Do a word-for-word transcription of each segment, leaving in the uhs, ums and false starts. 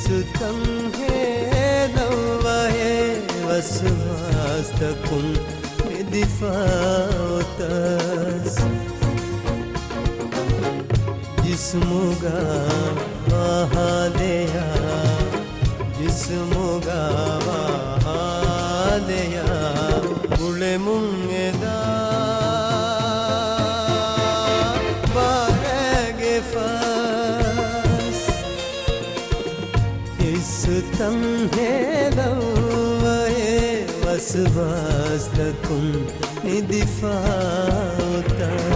ސުތަން ހޭލައްވައޭ ވަސްވާސްތަކުން ނިދިފަ އޮތަސް. ޖިސްމުގަ ވާ ހާލެއާ، ޖިސްމުގަ ވާ ހާލެއާ، އުޅެމުން އެދާ ބައެއްގެ ފަސް. ހިއްސުތަން ހޭލައްވައޭ ވަސްވާސްތަކުން ނިދިފަ އޮތަސް.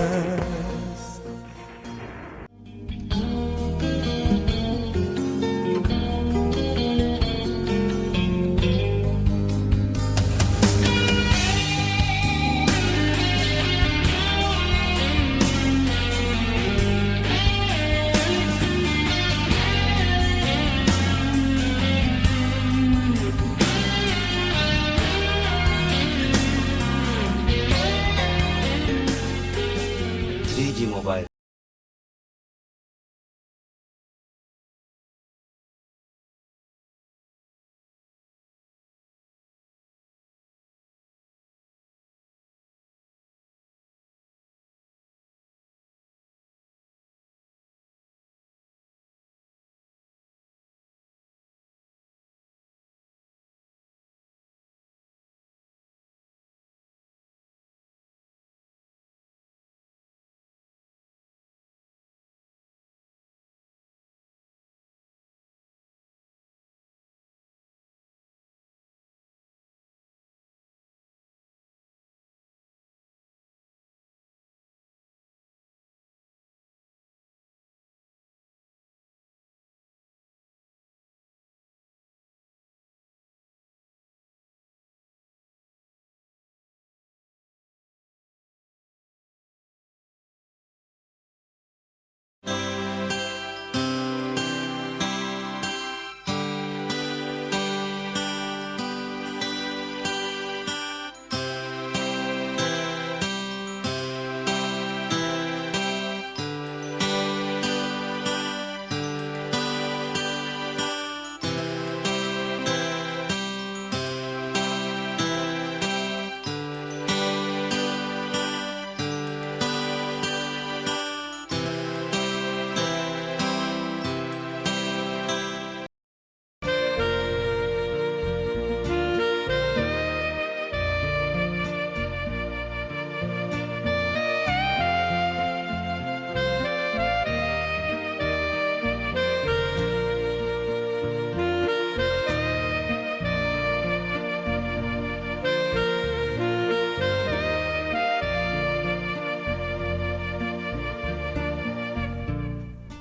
ޑީޖީ މޮބައިލް.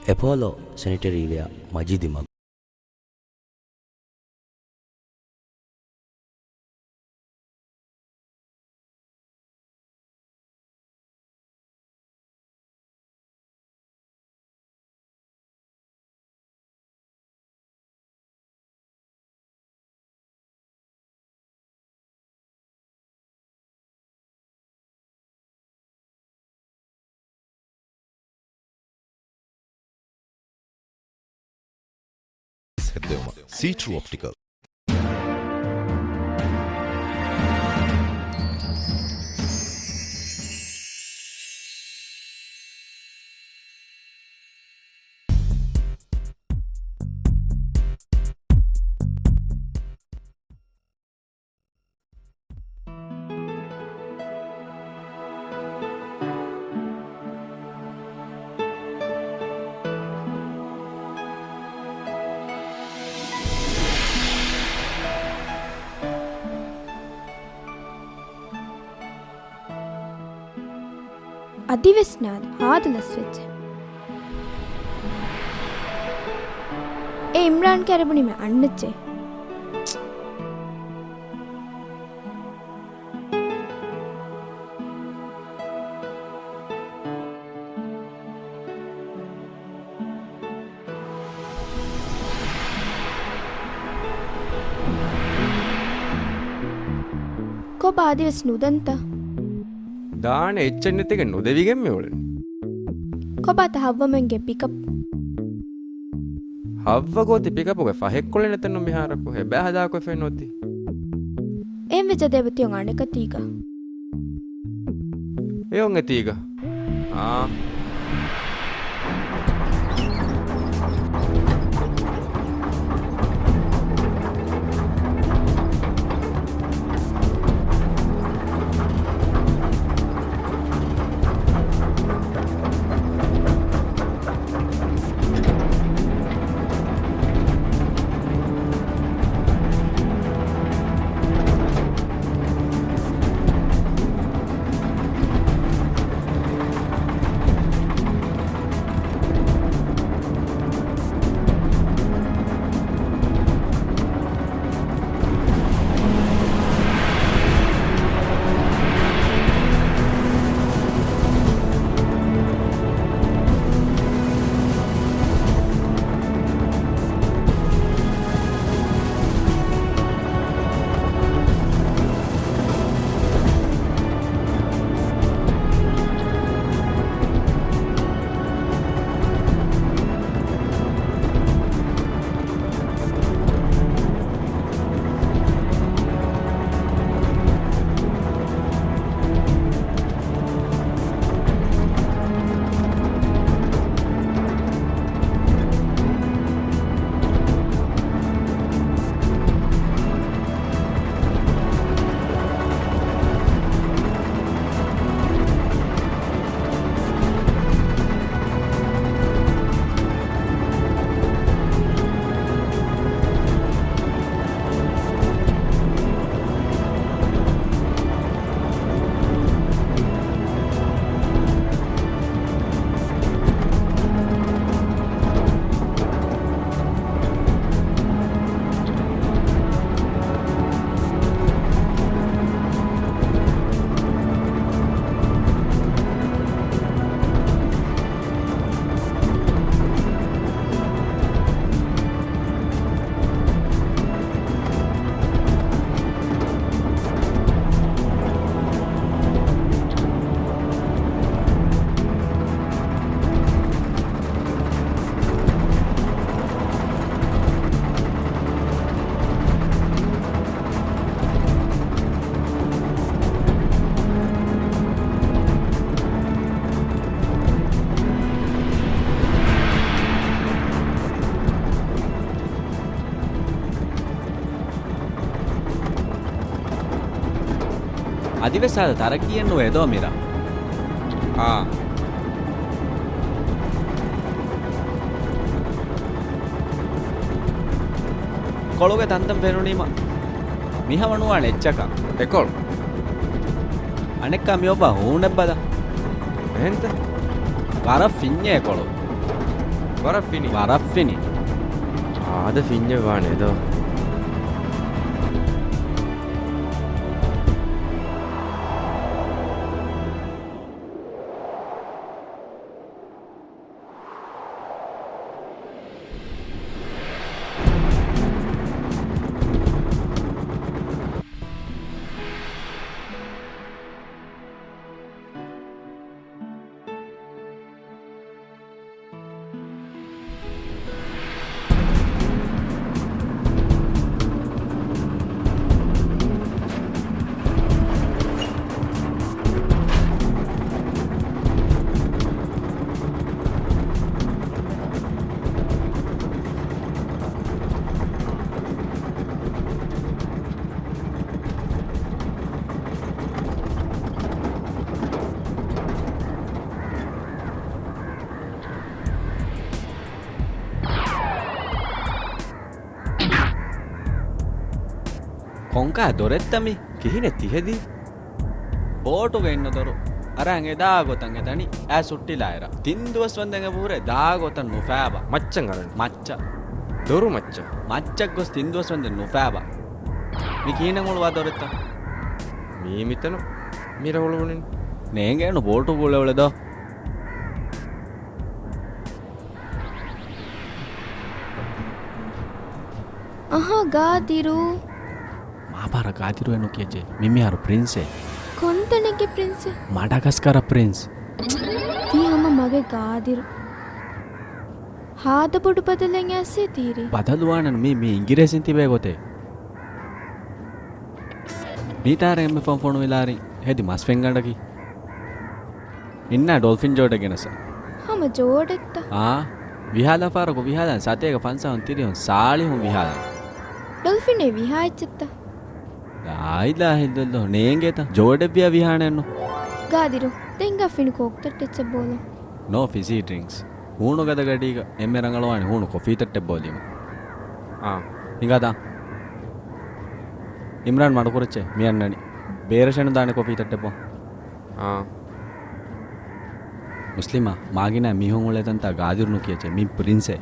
އެޕޯލޯ ސެނިޓަރީވެއާ މަޖީދީ މަގު. ހެއްދެވުމަށް. ސީޓްރޫ އޮޕްޓިކަލް. އަދިވެސް ނާދަ ހާދަ ލަސްވެއްޖެ. އޭ އިމްރާން ކައިރި ބުނީމަ އަންނައްޗޭ. ކޮބާ އަދިވެސް ނުދަންތަ؟ ދާނެ އެއްޗެއް ނެތިގެން ނުދެވިގެން މިއުޅެނީ. ކޮބާތަ ހައްވަމެންގެ ޕިކަޕް؟ އަށްވަގު އޮތީ ޕިކަޕުގެ ފަހެއްކޮޅެއް ނެތެއްނު މިހާރަކު. އެބައި ހަދާކޮށްފައި ނޯތީ. އެހެންވެއްޖެ އަދި އެބަ ތިއޮން އަނެކަތީގަ. އެއޮން އެތީގަ. އާ. އަދިވެސް އާދަ ތަރައްގީއެއްނުވޭ ދޯ މިރާ. އާ. ކޮޅުގެ ތަންތަން ފެނުނީމަ މިހަމަ ނުވާނެ އެއްޗަކަށް. އެކޮޅު. އަނެއްކާ މިއޮއްވާ ހޫނެއްބަލަ. އެހެންތަ؟ ވަރަށް ފިންޏޭ ކޮޅު. ވަރަށް ފިނި. ވަރަށް ފިނި. އާދަ ފިންޏެއް ވާނެ ދޯ. ކޮންކަހަ ދޮރެއްތަ މީ؟ ކިހިނެއް ތިހެދީ؟ ބޯޓުގަ އިންނަ ދޮރު އަރާން އެ ދާ ގޮތަށް އެ ދަނީ އައިސް ހުއްޓިލާއިރަށް. ތިން ދުވަސް ވަންދެން އެބަ ހުރޭ ދާ ގޮތަށް ނުފާބަ. މައްޗަށް އަރަން. މައްޗަށް. ދޮރު މައްޗަށް. މައްޗަށް ގޮސް ތިން ދުވަސް ވަންދެން ނުފާބަ. މި ކިހިނެއް އުޅުވާ ދޮރެއްތަ؟ މީ މިތަނު މިރަށް އުޅުވުނިން. ނޭނގޭނު ބޯޓު އުޅެ އުޅެ ދޯ. އަހާ، ގާދިރު. މާބާރަ ގާދިރުއެއް ނުކިޔައްޖެ. މި މިހާރު ޕްރިންސެއް. ކޮންތަނެއްގެ ޕްރިންސެއް؟ މަޑަގަސްކަރަށް ޕްރިންސް. ތީ ހަމަ މަގެ ގާދިރު. ހާދަ ބޮޑު ބަދަލެއް އައިސޭ ތީރި. ބަދަލުވާނަން މީ، މީ އިނގިރޭސިން ތިބޭ ގޮތޭ. ނީތާރެ އެންމެ ފަންފޮނު ވިލާރިން ހެދި މަސް ފެންގަނޑަކީ. އިންނާ ޑޮލްފިން ޖޯޑެއް ގެނެސް. ހަމަ ޖޯޑެއްތަ؟ އާ، ވިހާލާ ފާރަކު ވިހާލަން ސަތޭކަ ފަންސާހުން ތިރީހުން ސާޅީހުން ވިހާލަން. ޑޮލްފިނޭ ވިހާ އެއްޗެއްތަ؟ ލާ އިލާހަ އިއްލައްލާހު، ނޭނގޭތަ؟ ޖޯޑެއްވިޔާ ވިހާނެއްނު. ގާދިރު، ދެންގާ ފިނި ކޯކްތައްޓެއްޗެއް ބޯލަން. ނޯ ފިޒީ ޑްރިންކްސް. ހޫނުގަދަ ގަޑީގަ އެންމެ ރަނގަޅުވާނެ ހޫނު ކޮފީތައްޓެއް ބޯލީމަ. އާ. ހިނގާތާ. އިމްރާން މަޑުކުރައްޗޭ މި އަންނަނީ. ބޭރަށެއް ނުދާނެ ކޮފީތައްޓެއް ބޯ. އާ. މުސްލިމާ، މާގިނަ މީހުން އުޅޭ ތަންތާ ގާދިރު ނުކިޔައްޗޭ. މީ ޕްރިންސޭ.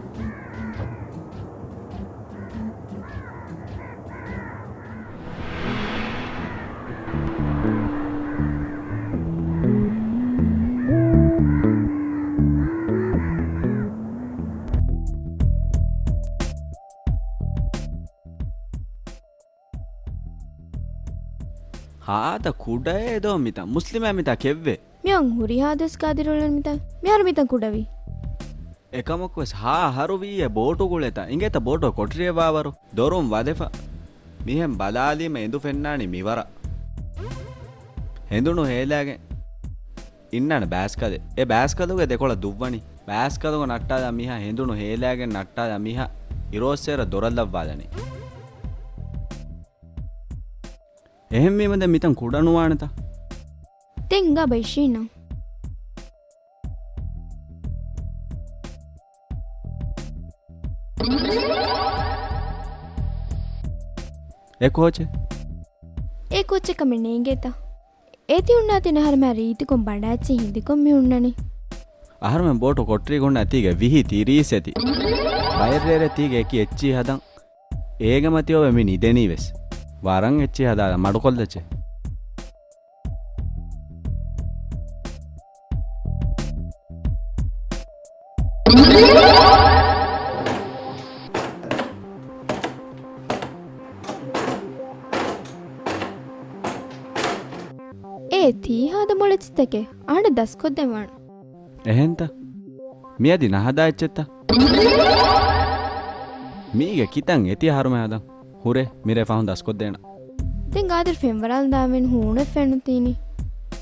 ހާދަ ކުޑައޭ ދޯ މިތަން. މުސްލިމާ މިތާ ކެއްވޭ. މިއޮން ހުރިހާ ދުވަސް ގާދިރު އުޅެން މިތަން. މިހާރު މިތަން ކުޑަވީ. އެކަމަކުވެސް ހާ އަހަރު ވީއޭ ބޯޓު ގުޅޭތާ. އިނގޭތަ ބޯޓު ކޮޓަރިއަށް ވާވަރު. ދޮރުން ވަދެފަ. މިހެން ބަލާލީމަ އެނދު ފެންނާނީ މިވަރަށް. ހެނދުނު ހޭލާގެން އިންނާނެ ބާސްކަލެއް. އެ ބާސްކަލުގެ ދެކޮޅަށް ދުއްވަނީ. ބާސްކަލުގަ ނައްޓާލާ މީހާ ހެނދުނު ހޭލާގެން ނައްޓާލާ މީހާ އިރޯއްސޭރަ ދޮރަށް ލައްވާލަނީ. އެހެންވީމަ ދެން މިތަން ކުޑަނުވާނެތަ؟ ދެން އިނގާ ބައި ޝީނާ. އެ ކޯޗެއް؟ އެ ކޯޗެއް ކަމެއް ނޭނގޭތަ؟ އޭތި ހުންނާތީ އަހަރުމެން ރީތިކޮށް ބަނޑާއެއްޗެއް ހިނދިކޮށް މި ހުންނަނީ. އަހަރުމެން ބޯޓު ކޮޓަރީގަ ހުންނާތީގެ ވިހި ތިރީސް އެތި. ބައެއް ރޭރެއް ތީގެ އެކި އެއްޗިހި ހަދަން. އޭގެ މަތި އޮވެ މި ނިދެނީވެސް. ވަރަށް އެއްޗިހި ހަދާލަ މަޑުކޮށްލައްޗޭ. އޭ ތީ ހާދަ މޮޅެއްޗިތަކެއް އަހަންނަށް ދަސްކޮށްދެން ވާނެ. އެހެންތަ؟ މިއަދި ނަހަދާ އެއްޗެއްތަ؟ މީގެ ކިތަން އެތި އަހަރުމެ ހަދަން. ހުރޭ، މިރޭ ފަހުން ދަސްކޮށްދޭނަ. ދެން ގާދިރު ފެންވަރާލަން ދާން ހޫނެއް ފެނުން ތީނީ.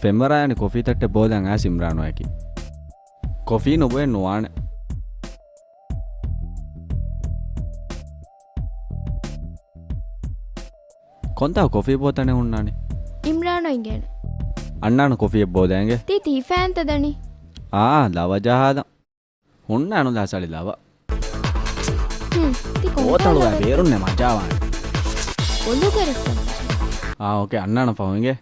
ފެންވަރާލަނީ ކޮފީ ތައްޓެއް ބޯލަން އައިސް އިމްރާނު އެކި. ކޮފީ ނުބޮއެއް ނުވާނެ. ކޮންތާ ކޮފީ ބޯތަނެއް ހުންނާނީ؟ އިމްރާނު އިނގޭނެ. އަންނާނެ ކޮފީއެއް ބޯދޭންގެ. ތީ ތީ ފޭންތަ ދަނީ؟ އާ، ލަވަ ޖަހާލަން. ހުންނާނުލާ ސަޅި ލަވަ. ހުން، ތި ކޮންތާ ބޯތަޅުވާ ލަވަ؟ ބޭރުންނެ މަޖާވާނެ. އޮލުގަރިފަ. އާ، އޯކޭ، އަންނާނަ ފަހު އިނގޭ.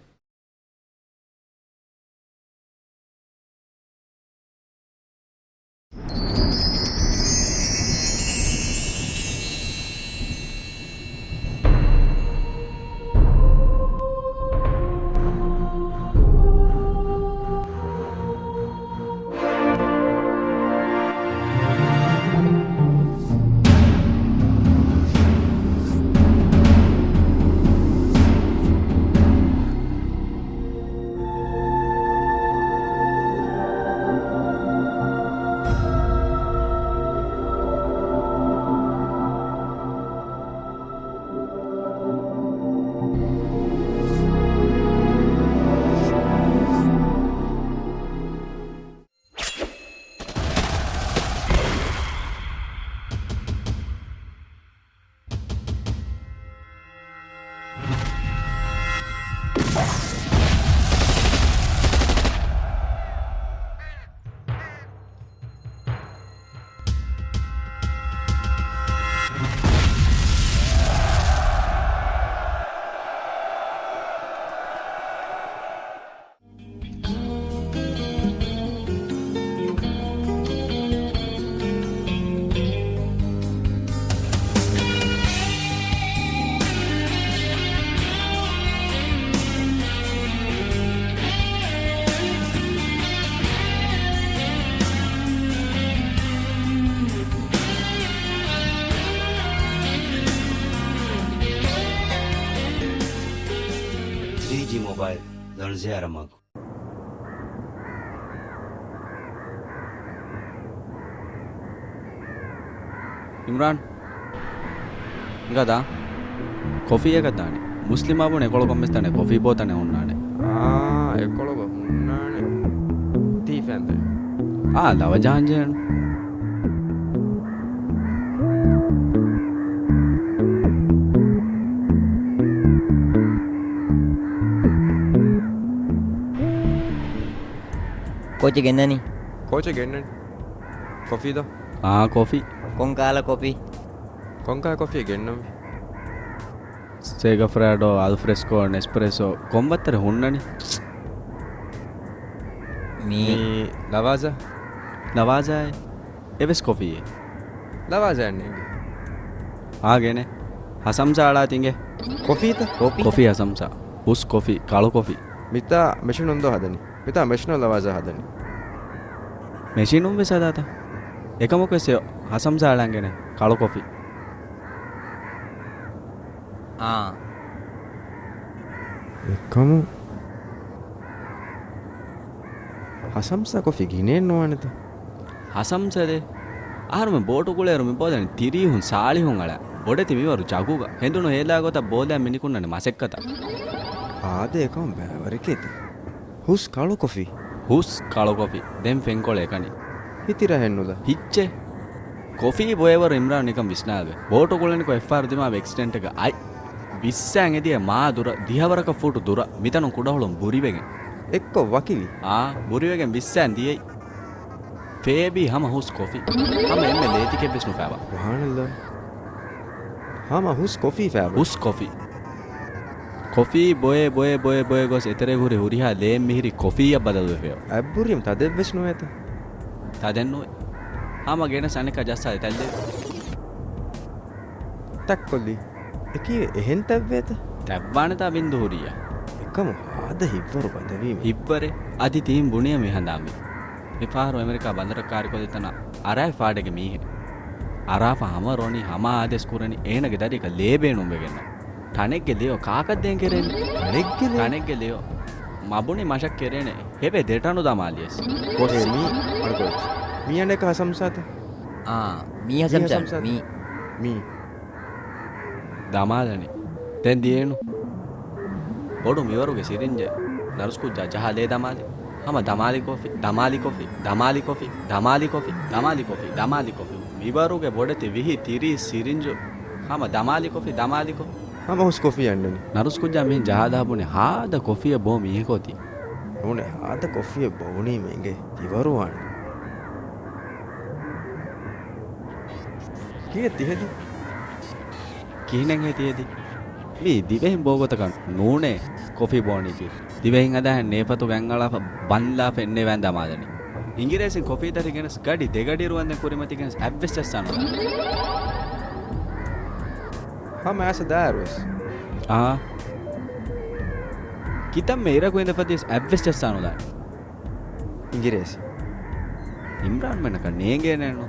ތްރީ ޖީ މޮބައިލް ލޮންޒެއަރ މަގު. އިމްރާން، ހިނގާ ދާ. ކޮފީއަކަށް ދާނީ. މުސްލިމާ ބުނި އެކޮޅަކުން ވެސް ދާނެ ކޮފީ ބޯތަނެއް ހުންނާނެ. އާ، އެކޮޅަކު ހުންނާނެ. ތީ ފެން ދޭ. އާ، ލަވަ ޖަހަން ޖެހޭނު. ކޯޗެއް ގެންނަނީ؟ ކޯޗެއް ގެންނަނީ. ކޮފީ ދޯ؟ އާ، ކޮފީ. ކޮން ކާލަ ކޮފީ؟ ކޮން ކާލަ ކޮފީ ގެންނަންވީ؟ ސޭގަ ފްރާޑޯ، އަލް ފްރެސްކޯ، ނެސްޕްރެސޯ، ކޮން ވައްތަރެއް ހުންނަނީ؟ މީ. މީ ލަވާޒާ؟ ލަވާޒާއޭ؟ އެވެސް ކޮފީއޭ؟ ލަވާޒާއެއް ނޭނގެ. އާ ގެނޭ. ހަސަމްސާ އަޅާ ތިނގޭ. ކޮފީތަ؟ ކޮފީ. ކޮފީ ހަސަމްސާ. ހުސް ކޮފީ، ކަޅު ކޮފީ. މިތާ މެޝިނުން ދޯ ހަދަނީ؟ މިތާ މެޝިނުން ލަވާޒާ ހަދަނީ. މެޝިނުން ވެސް ހަދާތަ؟ އެކަމަކު ވެސް ހަސަމްސާ އަޅަން ގެނޭ. ކަޅު ކޮފީ. އާ. އެކަމު ހަސަމްސާ ކޮފީ ގިނައެއް ނުވާނެތަ؟ ހަސަމްސާ ދޭ. އަހަރުމެން ބޯޓު ކުޅޭއިރު މި ބޯލަނީ ތިރީހުން ސާޅީހުން އަޅާ. ބޮޑެތި މިވަރު ޖަގުގަ. ހެނދުނު ހޭލާ ގޮތަށް ބޯލައި މިނިކުންނަނީ މަސައްކަތަށް. އާދެ، އެކަމު ބައިވަރެކޭތަ؟ ހުސް ކަޅު ކޮފީ. ހުސް ކަޅު ކޮފީ. ދެން ފެންކޮޅެއް އެކަނި. ހިތި ރަހެއް ނުލާ. ހިއްޗޭ. ކޮފީ ބޮއެވަރު އިމްރާން ނިކަން ވިސްނާލެވޭ. ބޯޓު ކުޅެނިކޮށް އެއްފަހަރު ދިމާވި އެކްސިޑެންޓްގަ އަތް ވިއްސާން އެދިޔަ މާ ދުރަށް ދިހަވަރަކަށް ފޫޓު ދުރަށް މިތަނުން ކުޑަހުޅުން ބުރިވެގެން. އެއްކޮށް ވަކިވި. އާ، ބުރިވެގެން ވިއްސާން ދިޔައީ. ފޭބީ ހަމަ ހުސް ކޮފީ. ހަމަ އެންމެ ލޭތިކެއްވެސް ނުފާވާ. ސުބްޙާނައްލާހް. ހަމަ ހުސް ކޮފީ ފޭބީ. ހުސް ކޮފީ. ކޮފީ ބޮއެ، ބޮއެ، ބޮއެ، ބޮއެ ގޮސް އެތެރޭގަ ހުރި ހުރިހާ ލޭން މިހިރީ ކޮފީއަށް ބަދަލުވެފައެވެ. އަތްބުރީމަ ތަދެއްވެސް ނުވޭތަ؟ ތަދެއް ނުވޭ. ހަމަ ގެނެސް އަނެއްކާ ޖައްސާލި ތައްލެވި. ތައްކޮށްލީ. އެކީ އެހެން ތައްވޭތަ؟ ތައްވާނެތާ ބިންދު ހުރިއްޔާ. އެކަމު ހާދަ ހިއްވަރު ބަދަވީމަ. ހިއްވަރެއް؟ އަދި ތިހިން ބުނިޔަ މިހަނދާންވީ. މިފަހަރު އެމެރިކާ ބަނދަރަށް ކާރިކޮށްލި ތަނަށް އަރާ ފާޑެއްގެ މީހެއް. އަރާފަ ހަމަ ރޮނީ ހަމަ އާދޭސް ކުރަނީ އޭނަގެ ދަރިއަކަށް ލޭ ބޭނުންވެގެންނަށް. ޓަނެއްގެ ލެޔޮ ކާކަށް ދޭން ކެރޭނެ؟ ޓަނެއްގެ ލެޔޮ؟ ޓަނެއްގެ ލެޔޮ. މަ ބުނި މަށަށް ކެރޭނެ. ހެވޭ ދެ ޓަނު ދަމާލިޔަސް. ކޮށްސި. މީ އަޑުކޮށް. މީ އަނެކަ ހަސަމްސާތަ؟ އާ، މީ މީ ހަސަމްސާ. ހަސަމްސާ. މީ. މީ. ދަމާލަނީ. ދެން ދިޔޭނު. ބޮޑު މިވަރުގެ ސިރިންޖެއް ނަރުސް ކުއްޖާ ޖަހާލޭ ދަމާލި. ހަމަ ދަމާލި ކޮފީ، ދަމާލި ކޮފީ، ދަމާލި ކޮފީ، ދަމާލި ކޮފީ، ދަމާލި ކޮފީ، ދަމާލި ކޮފީ. މިވަރުގެ ބޮޑެތި ވިހި ތިރީސް ސިރިންޖު ހަމަ ދަމާލި ކޮފީ، ދަމާލި ކޮފީ. ހަމަ ހުސް ކޮފީ އަންނަނީ. ނަރުސް ކުއްޖާ މިހެން ޖަހާލާ ބުނި ހާދަ ކޮފީއެއް ބޯ މީހަކޯ ތީ. ނޫނޭ، ހާދަ ކޮފީއެއް ބޯ ބުނީމަ އިނގޭ ތިވަރުވާނެ. ކީއް ތިހެދި؟ ކިހިނެއްހޭ ތިހެދި؟ މީ ދިވެހިން ބޯ ގޮތަކަށް ނޫނޭ ކޮފީ ބޯނީކީ. ދިވެހިން ހަދާހެން ނޭފަތުގަ އަތްއަޅާފަ ބަންލާފަ އެންނެވާން ދަމާލަނީ. އިނގިރޭސިން ކޮފީ ދަށި ގެނެސް ގަޑި ދެގަޑި އިރުވަންދެން ކުރިމަތި ގެނެސް އަތްވެސް ޖައްސާނުދާނެ. ހަމަ އައިސް ދާއިރުވެސް. އާ. ކިތަންމެ އިރަކު އިނދެފަ ދިޔަސް އަތްވެސް ޖައްސާނުދާނެ. އިނގިރޭސި. އިމްރާންމެންނަކަށް ނޭނގޭނެއްނު.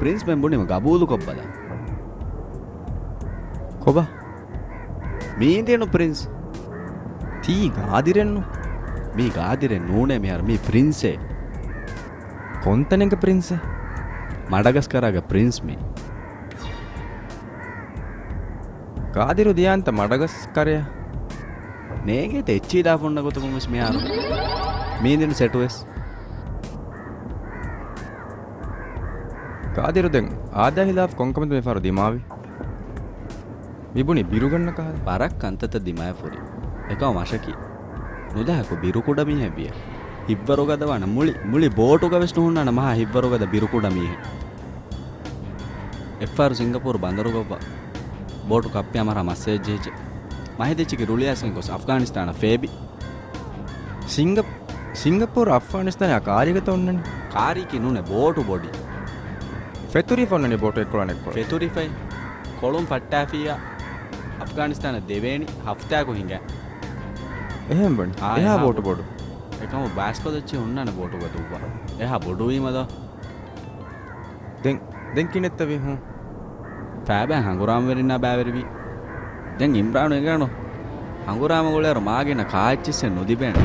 ޕްރިންސްމެން ބުނީމަ ގަބޫލުކޮށްބަލަ. ކޮބާ؟ މީ އިނދޭނު ޕްރިންސް. ތީ ގާދިރެއްނު. މީ ގާދިރެއް ނޫނޭ މިހާރު މީ ޕްރިންސޭ. ކޮންތަނެއްގެ ޕްރިންސެއް؟ މަޑަގަސްކަރާގެ ޕްރިންސް މީ. ގާދިރު ދިޔާންތަ މަޑަގަސްކަރެއަށް؟ ނޭނގޭތަ އެއްޗިހިލާފުންނަ ގޮތަކުން ވެސް މިހާރު. މީނދިނު ސެޓުވެސް. ގާދިރު ދެން އާދާ ހިލާފު ކޮންކަމެއް މިފަހަރު ދިމާވި؟ މިބުނި ބިރުގަންނަ ކަހަލަ. ވަރަށް ކަންތައްތައް ދިމާވެފަ ހުރި. އެކަމަށް މަށަކީ. ނުދާކު ބިރު ކުޑަ މީހެއް ވިޔަ. ހިއްވަރު ގަދަ ވާނެ މުޅި، މުޅި ބޯޓުގަ ވެސް ނުހުންނާނެ މަހާ ހިއްވަރު ގަދަ ބިރު ކުޑަ މީހެއް. އެއްފަހަރު ސިންގަޕޫރު ބަނދަރުގައްވާ ބޯޓު ކައްޕި އަމަރާ މައްސަލަ ޖެހިއްޖެ. މަހެދެއްޗަކީ ރުޅިއައިސްގެން ގޮސް އަފްގާނިސްތާނަށް ފޭބި. ސިންގ-، ސިންގަޕޫރު އަފްގާނިސްތާނާ ކާރީގަތަ އޮންނަނީ؟ ކާރީކީ ނޫނޭ ބޯޓު ބޮޑީ. ފެތުރިފަ އޮންނަނީ ބޯޓު އެއްކޮޅަށް އަނެއްކޮޅަށް. ފެތުރިފައި ކޮޅުން ފައްޓާފިއްޔާ އަފްގާނިސްތާނަށް ދެވޭނީ ހަފްތާއަކު ހިނގާ. އެހެން ވަނީ. އާ، އެހާ އެހާ ބޯޓު ބޯޓު. ބޮޑު. އެކަމު ބައިސްކޮށްލައްޗި ހުންނާނެ ބޯޓުގަ ދުއްވާ. އެހާ ބޮޑުވީމަ ދޯ. ދެން، ދެން ކިނެއްތަ ވީ ހޫނ؟ ފައިބާ ހަނގުރާމަވެރިންނާ ބައިވެރިވީ. ދެން އިމްރާނު އެނގާނު ހަނގުރާމަ ގުޅޭއިރު މާގިނަ ކާއެއްޗިއްސެއް ނުލިބޭނެ.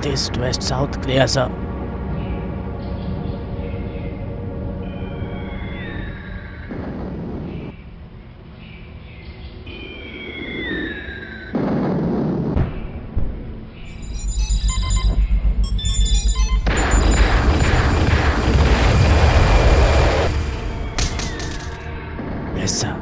East, west, south, clear, sir. Yes, sir.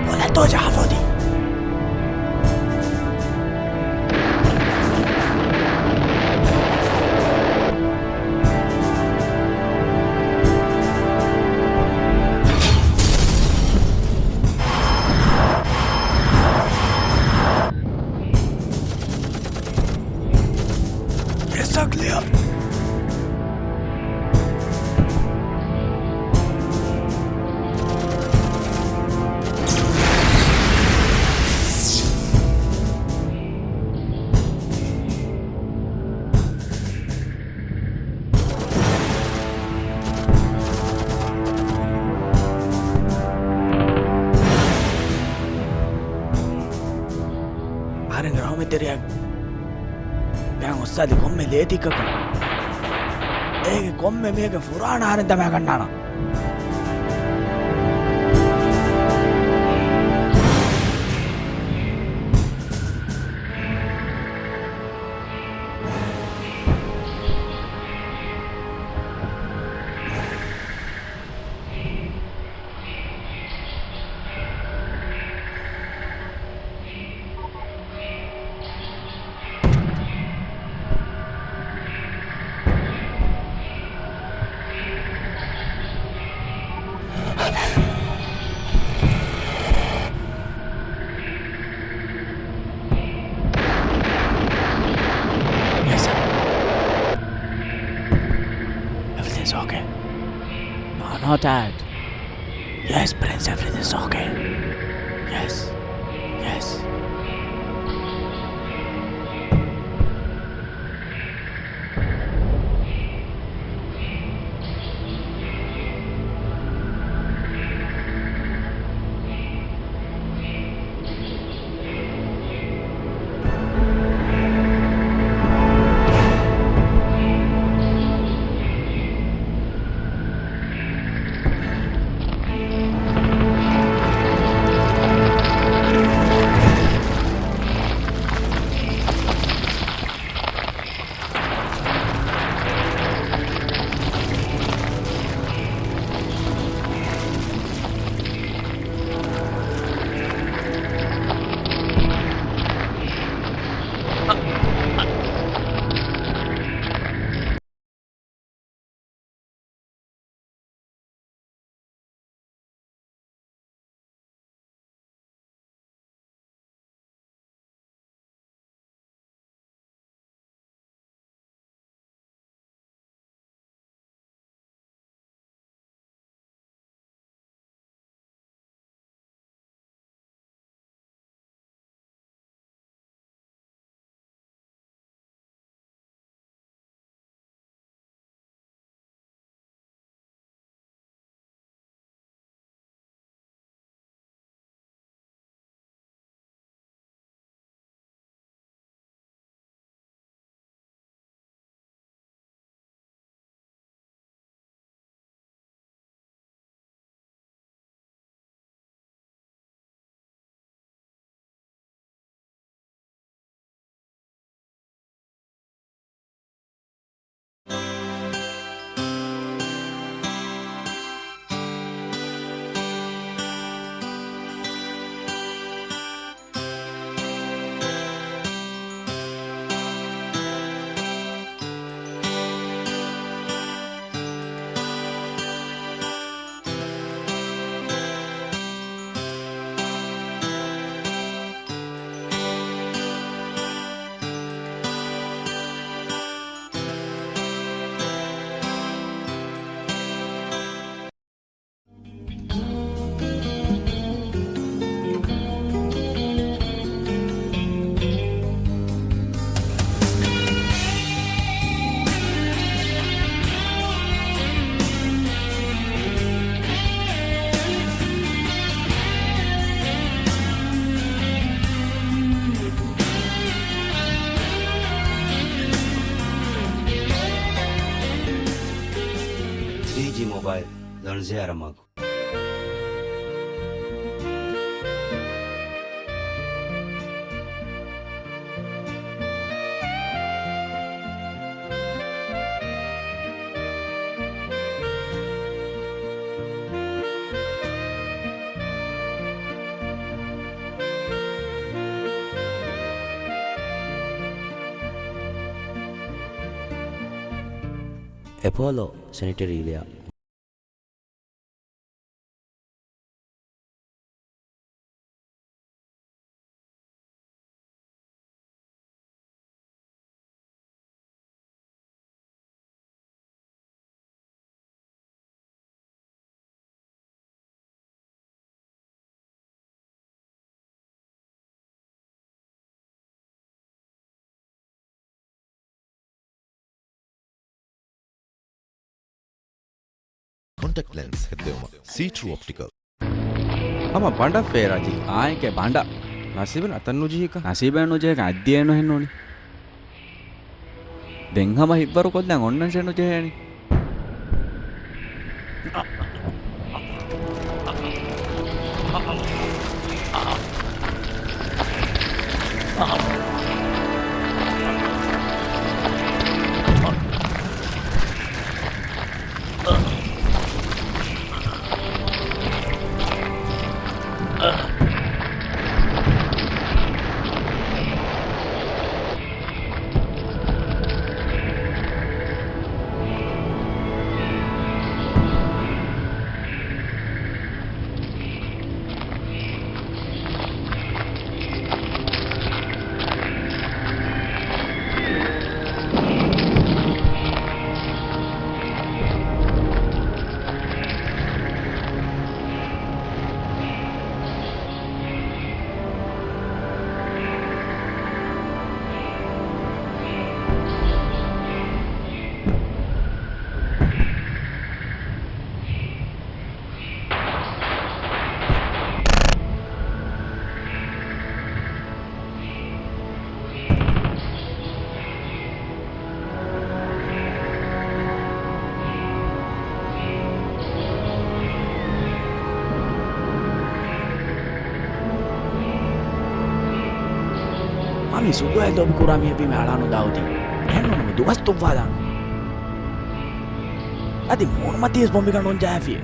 ބޮލަންތޯ ޖަހާފަ އޮތީ؟ Yes, sir, clear. އަހަރެންގެ ރަހުމަތްތެރިޔާ ގާތް އޮއްސާލި ކޮންމެ ލޭތިއްކަކުން އޭގެ ކޮންމެ މީހެއްގެ ފުރާނަ އަހަރެން ދަމާ ގަންނާނަން. Yes, sir. Everything's okay. No, not that. Yes, Prince, everything's okay. Yes. Yes. ސީޖީ މޮބައިލް ލޮންޒެއަރ މަގު. އެޕޯލޯ ސެނިޓަރީ ވެއާ. ކޮންޓެކްޓް ލެންސް ހެއްދެވުމަށް ސީޓްރޫ އޮޕްޓިކަލް. ހަމަ ބަނޑަށް ފޭރާޖީ. އާނއެކޭ ބަނޑަށް. ނަސީބުން އަތަށް ނުޖެހިކަ. ނަސީބެއް ނުޖެހިކަ އައްދިއެއް ނުހެންނޫނީ. ދެން ހަމަ ހިއްވަރު ކޮށްލަން އޮންނަން ޝެނު ޖެހޭނީ. މަ މި ސުދުއެއް ލޯބި ކުރާ މީހެއް ވީމަ އަޅާނު ދާ އޮތީ. އެހެންނޫނު ދުވަސް ތުއްވާލާން. އަދި މޫނުމަތީވެސް ބޮނބިގަނޑު އޮންޖާފިއެ.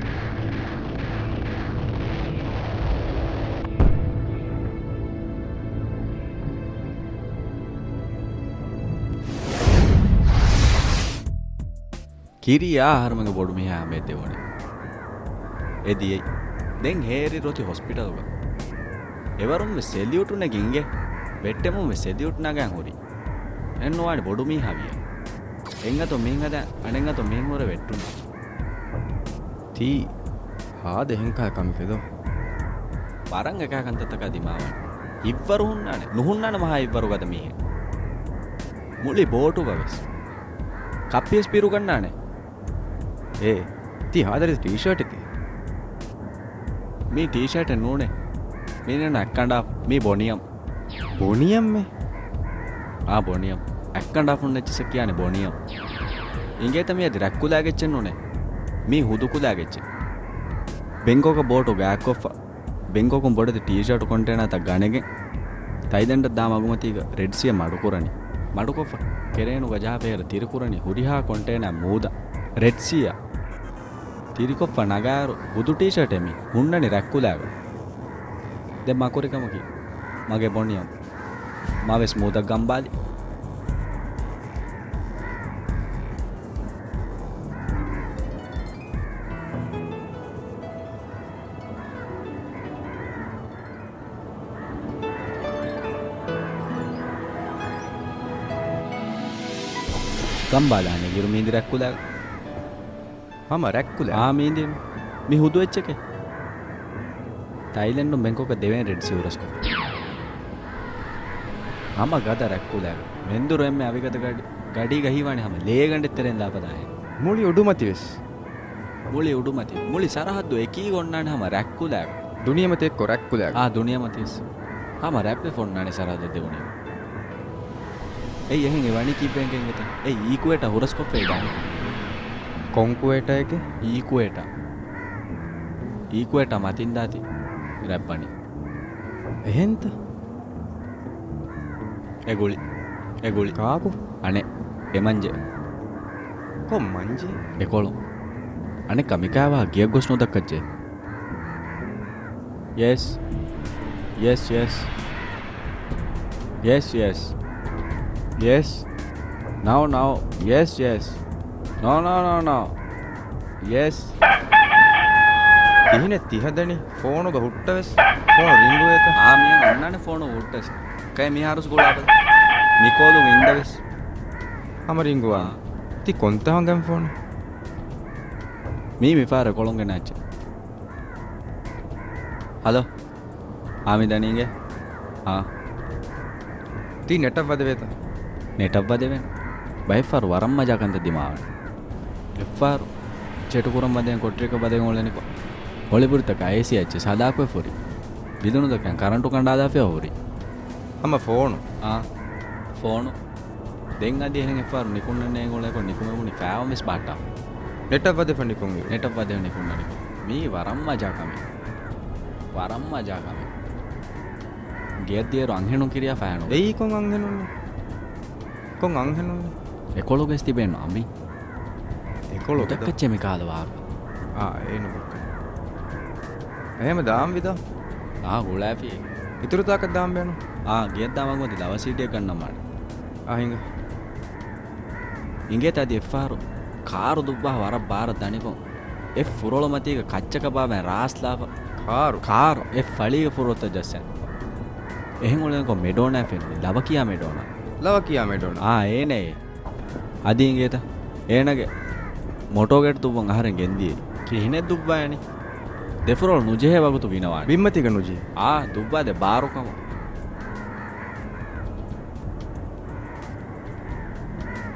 ކިރިޔާ އަހަރުމެންގެ ބޮޑުމީހާ ހަމަ އެ ދެވަނީ. އެ ދިޔައީ. ދެން ހޭރި ރޮތި ހޮސްޕިޓަލުގަ. އެވަރުން ވެސް ސެލިއުޓު ނެގި އިނގޭ. ވެއްޓެމުން ވެސް ސެލިއުޓު ނަގާން ހުރީ. އެން ނުވާނެ ބޮޑުމީހާ ވިޔަ. އެއްއަތޮށް މިހެން ހަދާ، އަނެއްއަތޮށް މިހެން ހުރެ ވެއްޓުން. ތީ ހާދަ އެހެން ކަހަލަ ކަމެކޭ ދޯ. ވަރަށް އެކާ ކަންތައްތަކާ ދިމާވާނެ. ހިތްވަރު ހުންނާނެ. ނުހުންނާނެ މަހާ ހިތްވަރު ގަދަ މީހެއް. މުޅި ބޯޓުގަ ވެސް. ކައްޕިވެސް ބިރުގަންނާނެ. އޭ، ތީ ހާދަ ރެޑް ޓީޝާޓެކޭ. މީ ޓީޝާޓެއް ނޫނޭ. މީ ނޭނަ އަތްކަނޑާ، މީ ބޮނިޔަމް. ބޮނިޔަމްމެ؟ އާ، ބޮނިޔަމް. އަތްކަނޑާ ފުންނަ އެއްޗިއްސަށް ކިޔާނެ ބޮނިޔަމް. އިނގޭތަ މީ އަދި ރަތްކުލާގެ އެއްޗެއް ނޫނޭ. މީ ހުދުކުލާގެ އެއްޗެއް. ބެންކޮކަށް ބޯޓު ގާތްކޮށްފަ. ބެންކޮކުން ބޮޑެތި ޓީޝާޓު ކޮންޓޭނާތައް ގަނެގެން، ތައިލެންޑަށް ދާ މަގުމަތީގަ ރެޑް ސީއަށް މަޑުކުރަނީ. މަޑުކޮށްފަ ކެރޭނުގަ ޖަހާ ފަހަރު ތިރިކުރަނީ ހުރިހާ ކޮންޓޭނާ މޫދަށް. ރެޑް ސީއަށް. ތިރިކޮށްފަ ނަގާއިރު ހުދު ޓީޝާޓެއް މީ ހުންނަނީ ރަތްކުލާގަ. ދެން މަކުރިކަމަކީ، މަގޭ ބޮނިޔަމް. މަވެސް މޫދަށް ގަނބާލި. ގަނބާލާނެ އިރު މީނދި ރަތްކުލާ. ހަމަ ރަތްކުލާ. އާ މީނދި. މި ހުދު އެއްޗެކޭ. ތައިލެންޑުން ބެންކޮކަށް ދެވޭން ރެޑް ސީ ހުރަސްކޮށްފަ. ހަމަ ގަދަ ރަތްކުލާ. މެންދުރު އެންމެ އަވިގަދަ ގަޑި، ގަޑީގަ ހީވާނެ ހަމަ ލޭގަނޑެއް ތެރެއިން ލާފަ ދާހެން. މުޅި އުޑުމަތިވެސް. މުޅި އުޑުމަތި. މުޅި ސަރަހައްދު އެކީގަ އޮންނާނެ ހަމަ ރަތްކުލާގަ. ދުނިޔެމަތި އެއްކޮށް ރަތްކުލާގަ. އާ، ދުނިޔެމަތިވެސް. ހަމަ ރަތްވެފަ އޮންނާނެ ސަރަހައްދަށް ދެވުނީ. އެއީ އެހެން އެ ވަނީ ކީއްވެގެން އެތަ؟ އެއީ އީކުއޭޓަ ހުރަސްކޮށްފައި ދާނެ. ކޮން ކުވޭޓާއެކޭ؟ އީކުއޭޓާ. އީކުއޭޓާ މަތިން ދާތި ރަތް ބަނީ. އެހެންތަ؟ އެ ގުޅި. އެ ގުޅި. ކާކު؟ އަނެއް. އެ މަންޖެ. ކޮން މަންޖެ؟ އެކޮޅު. އަނެއްކާ މިކާވާ ގެޔަށް ގޮސް ނުދައްކައްޗޭ. ޔެސް. ޔެސް، ޔެސް. ޔެސް، ޔެސް. ޔެސް. ނައު، ނައު. ޔެސް، ޔެސް. ނޯ، ނޯ، ނޯ، ނޯ. ޔެސް. ކިހިނެއް ތިހަދަނީ؟ ފޯނުގަ ހުއްޓަވެސް. ފޯނު ރިންގުވޭތަ؟ އާ، މިޔަން އޮންނާނެ ފޯނު ހުއްޓަސް. ކައެ މިހާރުސް ގުޅާބަލަ. މިކޯލު ވިންދަވެސް. ހަމަ ރިންގުވާނެ. އާ. ތި ކޮންތާ ހަނގަން ފޯނު؟ މީ މިފާރު ކޮޅުނގެ ނާއްޗެ. ހަލޯ. އާ، މި ދަނީގެ. އާ. ތީ ނެޓަށް ވަދެވޭތަ؟ ނެޓަށް ވަދެވޭނެ. ބައެއްފަހަރު ވަރަށް މަޖާ ކަންތައް ދިމާވަނީ. އެއްފަހަރު ޗެޓު ކުރަން ވަދެން ކޮޓަރިއަކަށް ވަދެން އުޅެނިކޮށް، ހޮޅި ބުރިތަކާ އޭސީ އެއްޗެއް ސަލާކޮށް ފުރި. ބިލުނުދަކަން ކަރަންޓު ކަނޑާލާފިއްޔާ ހުރި. ހަމަ ފޯނު. އާ. ފޯނު. ދެން އަދި އެހެން އެއްފަހަރު ނިކުންނަން ނޭނގުޅޭކޮށް ނިކުމެވުނީ ފައިވަން ވެސް ބަހައްޓާފަ. ނެޓަށް ވަދެފަ ނިކުން އިރު. ނެޓަށް ވަދެފަ ނިކުންނަނިކޮށް. މީ ވަރަށް މަޖާ ކަމެއް. ވަރަށް މަޖާ ކަމެއް. ގެޔަށް ދިޔައިރު އަންހެނުން ކިރިޔާ ފައިނު. އެއީ ކޮން އަންހެނުން؟ ކޮން އަންހެނުން؟ އެކޮޅުގައި ތިބޭނު އަނބި. އެކޮޅު ދައްކައްޗޭ މި ކާލަ ވާރު. އާ، އޭނު ދައްކަން. އެހެމަ ދާން ވިދާ؟ އާ، ގުޅާފި. އިތުރު ތާކަށް ދާން ބޭނު؟ އާ، ގެޔަށް ދާ ވަންގޮތި ދަވަސީޓީއެއް ގަންނަމާނެ. އާ، ހިނގާ. އިނގޭތަ އަދި އެއްފަހަރު ކާރު ދުއްވާ ވަރަށް ބާރަށް ދަނިކޮށް، އެ ފުރޮޅު މަތީގަ ކައްޗަކަށް ބާވައި ރާސްލާފަ. ކާރު؟ ކާރު، އެ ފަޅީގެ ފުރޮޅުތައް ޖައްސަން. އެހެން އުޅެނިކޮށް މެޑޯނާ ފެނުނީ، ލަވަކިޔާ މެޑޯނާ. ލަވަކިޔާ މެޑޯނާ؟ އާ، އޭނައޭ. އަދި އިނގޭތަ؟ އޭނަގެ މޮޓޯގޭޓް ދުއްވަން އަހަރެން ގެންދިޔައީ. ކިހިނެއް ދުއްވާނީ؟ ދެފުރޮޅު ނުޖެހޭ ވަގުތު ވިނަވާނެ. ބިންމަތީގަ ނުޖެހޭ؟ އާ، ދުއްވާދޭ ބާރުކަމަށް.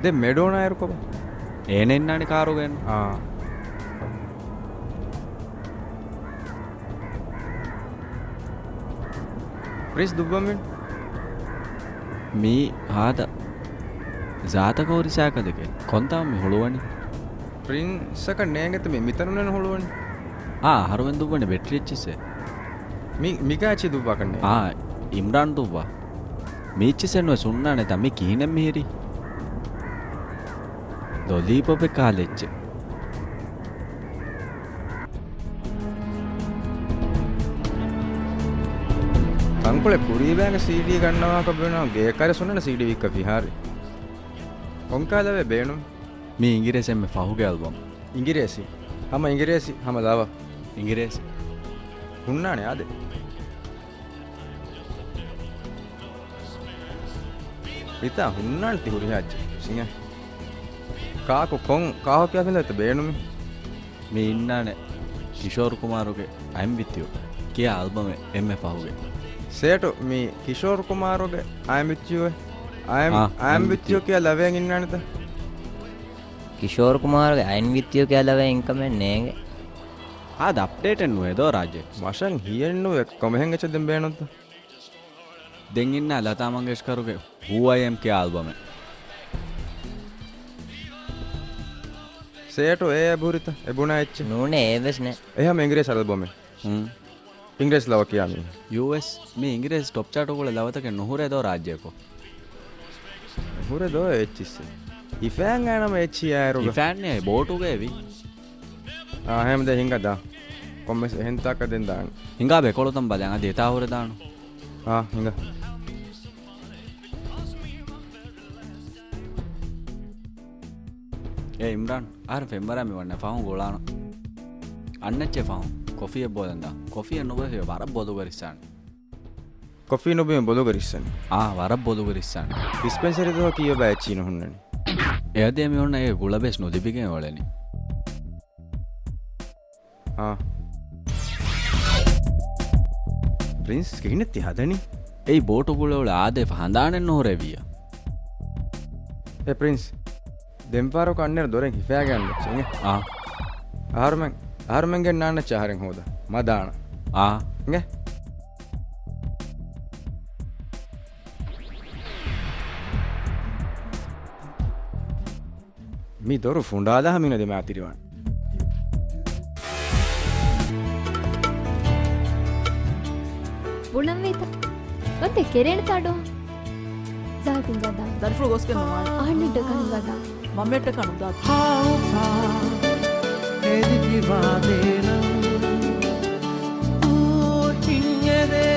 ދެން މެޑޯނާ އޭރު ކޮބާ؟ އޭނަ އިންނާނީ ކާރުގައެއްނު. އާ. ޕްރިންސް ދުއްވަމެން. މީ ހާދަ ޒާތަކަށް ހުރި ސައިކަލެކޭ. ކޮންތާ މި ހުޅުވަނީ؟ ޕްރިންސަކަށް ނޭނގެތަ މި މިތަނުން ހުޅުވަނީ؟ އާ، އަހަރުމެން ދުއްވަނީ ބެޓްރީ އެއްޗިއްސެއް. މި، މިގާ އެއްޗި ދުއްވާކަށް ނޭނގެ. އާ، އިމްރާން ދުއްވާ. މީ އެއްޗިއްސެއް ނުވެސް ހުންނާނެތަ މި ކިހިނެއް މިހިރީ؟ ލޮލީޕޮޕެއް ކާލަ އެއްޗެއް. ތަންކޮޅެއް ކުރީބައިގެ ސީޑީ ގަންނަވާކަށް ބޭނުން ގޭކާރި ސުންނަން ސީޑީ ވިއްކަ ފިހާރި. ކޮންކާލަވެ ބޭނުން؟ މީ އިނގިރޭސި އެންމެ ފަހުގެ އަލްބަމް. އިނގިރޭސި؟ ހަމަ އިނގިރޭސި، ހަމަ ލަވަ. އިނގިރޭސި. ހުންނާނެ އާދެ. ރިތާ ހުންނާނެ ތި ހުރިހާ އެއްޗެއް ސިނގެ. ކާކު ކޮން ކާހޮ ކިޔާފިން ދައްތަ ބޭނުމި؟ މި އިންނާނެ ކިޝޯރު ކުމާރުގެ އައިމް ވިތް ޔޫ ކިޔާ އަލްބަމެއް އެންމެ ފަހުގެ. ސޭޓު މި ކިޝޯރު ކުމާރުގެ އައިމް ވިތް ޔޫ އެ؟ އައިމް، އާ، އައިމް ވިތް ޔޫ ކިޔާ ލަވައެއް އިންނާނެތަ؟ ކިޝޯރު ކުމާރުގެ އައިމް ވިތް ޔޫ ކިޔާ ލަވައެއް އިންކަމެއް ނޭނގެ. އާދަ އަޕްޑޭޓެއް ނުވޭ ދޯ ރާއްޖެ. މަށަށް ހިޔެއްނުވޭ ކޮމެހެން އެއްޗެއް ދެން ބޭނުންތަ؟ ދެން އިންނާ ލަތާ މަންގޭޝްކަރުގެ ހޫ އައި އެމް ކިޔާ އަލްބަމެއް. ސޭޓު އޭ އެބުރިތަ؟ އެބުނާ އެއްޗެއް؟ ނޫނޭ އޭވެސް ނެ. އެހަމަ އިނގިރޭސި އަލްބަމެއް. ހުން. އިނގިރޭސި ލަވަ ކިޔާ މީ. ޔޫއެސް މީ އިނގިރޭސި ޓޮޕް ޗާޓުގުޅޭ ލަވަތަކެއް ނުހުރޭ ދޯ ރާއްޖެއަކު. ހުރެ ދޯ އެއްޗިއްސެއް. ހިފައިން އައިނަމަ އެއްޗިއްޔާއިރުގަ. ހިފައިންނޭ ބޯޓުގައި ވީ. އާ، ހޭމް ދޭ ހިނގާ ދާ. ކޮންމެސް އެހެން ތާކަށް ދެން ދާން. ހިނގާ ބޭ ކޮޅުތަން ބަލަން އަދި އެތާ ހުރެ ދާނު. އާ، ހިނގާ. އޭ އިމްރާން، އަހަރެން ފެންވަރާ މި ވަންނަ ފަހުން ގުޅާނަ. އަންނައްޗޭ ފަހުން ކޮފީއެއް ބޯލަން ދާ. ކޮފީއެއް ނުބަފި ވަރަށް ބޮލުގަ ރިއްސާނެ. ކޮފީ ނުބީމަ ބޮލުގަ ރިއްސަން. އާ، ވަރަށް ބޮލުގަ ރިއްސާނެ. ޑިސްޕެންސަރީ ދުވަހަކީ އެބަ އެއްޗިހި ނުހުންނަނީ. އެއަދޭ މި އޮންނަ އޭ ގުޅަބޭސް ނުލިބިގެން އުޅެނީ. އާ. ޕްރިންސް ކިހިނެއް ތި ހަދަނީ؟ އެއީ ބޯޓު ގުޅެ އުޅެ އާދޭފަ ހަނދާނެއް ނުހުރެވިއްޔާ. އޭ ޕްރިންސް. ދެންފަހަރަކު އަންނައިރު ދޮރެއް ހިފައިގެން އަންނައްޗެ އިނގޭ. އާ. އަހަރުމެން، އަހަރުމެންގެ ނާންނައްޗެ އަހަރެން ހޯދަ. މަ ދާނަ. އާ. އިނގޭ. މި ދޮރު ފުނޑާލާ ހަމީނަ ދެމެ އަތިރިވާން. ބުނަންވީތަ؟ ވަންތެ ކެރޭނެތާ ޑޯ؟ ޒާތިން ގަދާ. ދަރިފުޅު ގޮސްގެން ނުވާނެ. އަހަންނެއް ޑަކަން ގަދާ. މަންމެއްޓަކާ ނުދާތި. ހާއުފާ ހެދިފިވާ ދޭނަން. ހިންއެދޭ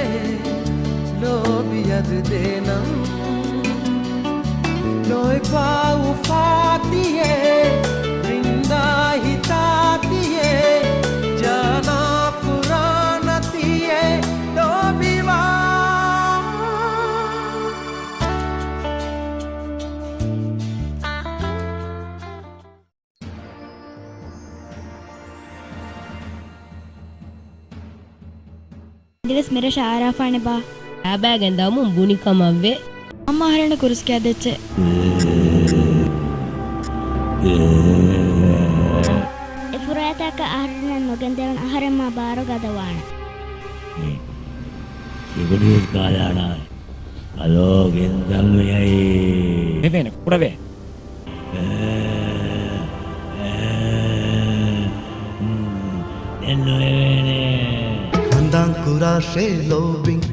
ލޯބިއަދު ދޭނަން. ލޯތްބާ އުފާތިއޭ، ވިންދާ ހިތާތިއޭ، ޖާނާ ފުރާނަތިއޭ، ލޯބިވާ. ދިވެސް މިރަށަށް އާރާފާނެބާ؟ ކާބާގެން ދަމުން ބުނި ކަމަށްވެ. އަމާ އަހަރެންނަށް ކުރުސް ކިޔާދެއްޗެއް. އެ ފުރާތާކަށް އަހަރެންނަށް ނުގެންދެވުނު އަހަރެން މާ ބާރު ގަދަވާނެ. ސިގުޑިވެސް ކާލާނާ. އަލޯ ގެންދަން މިއައީ. ހެވޭނެ ކުޑަވޭ. ދެން ނުއެވޭނެ. ހަނދާން ކުރާށޭ ލޯބިން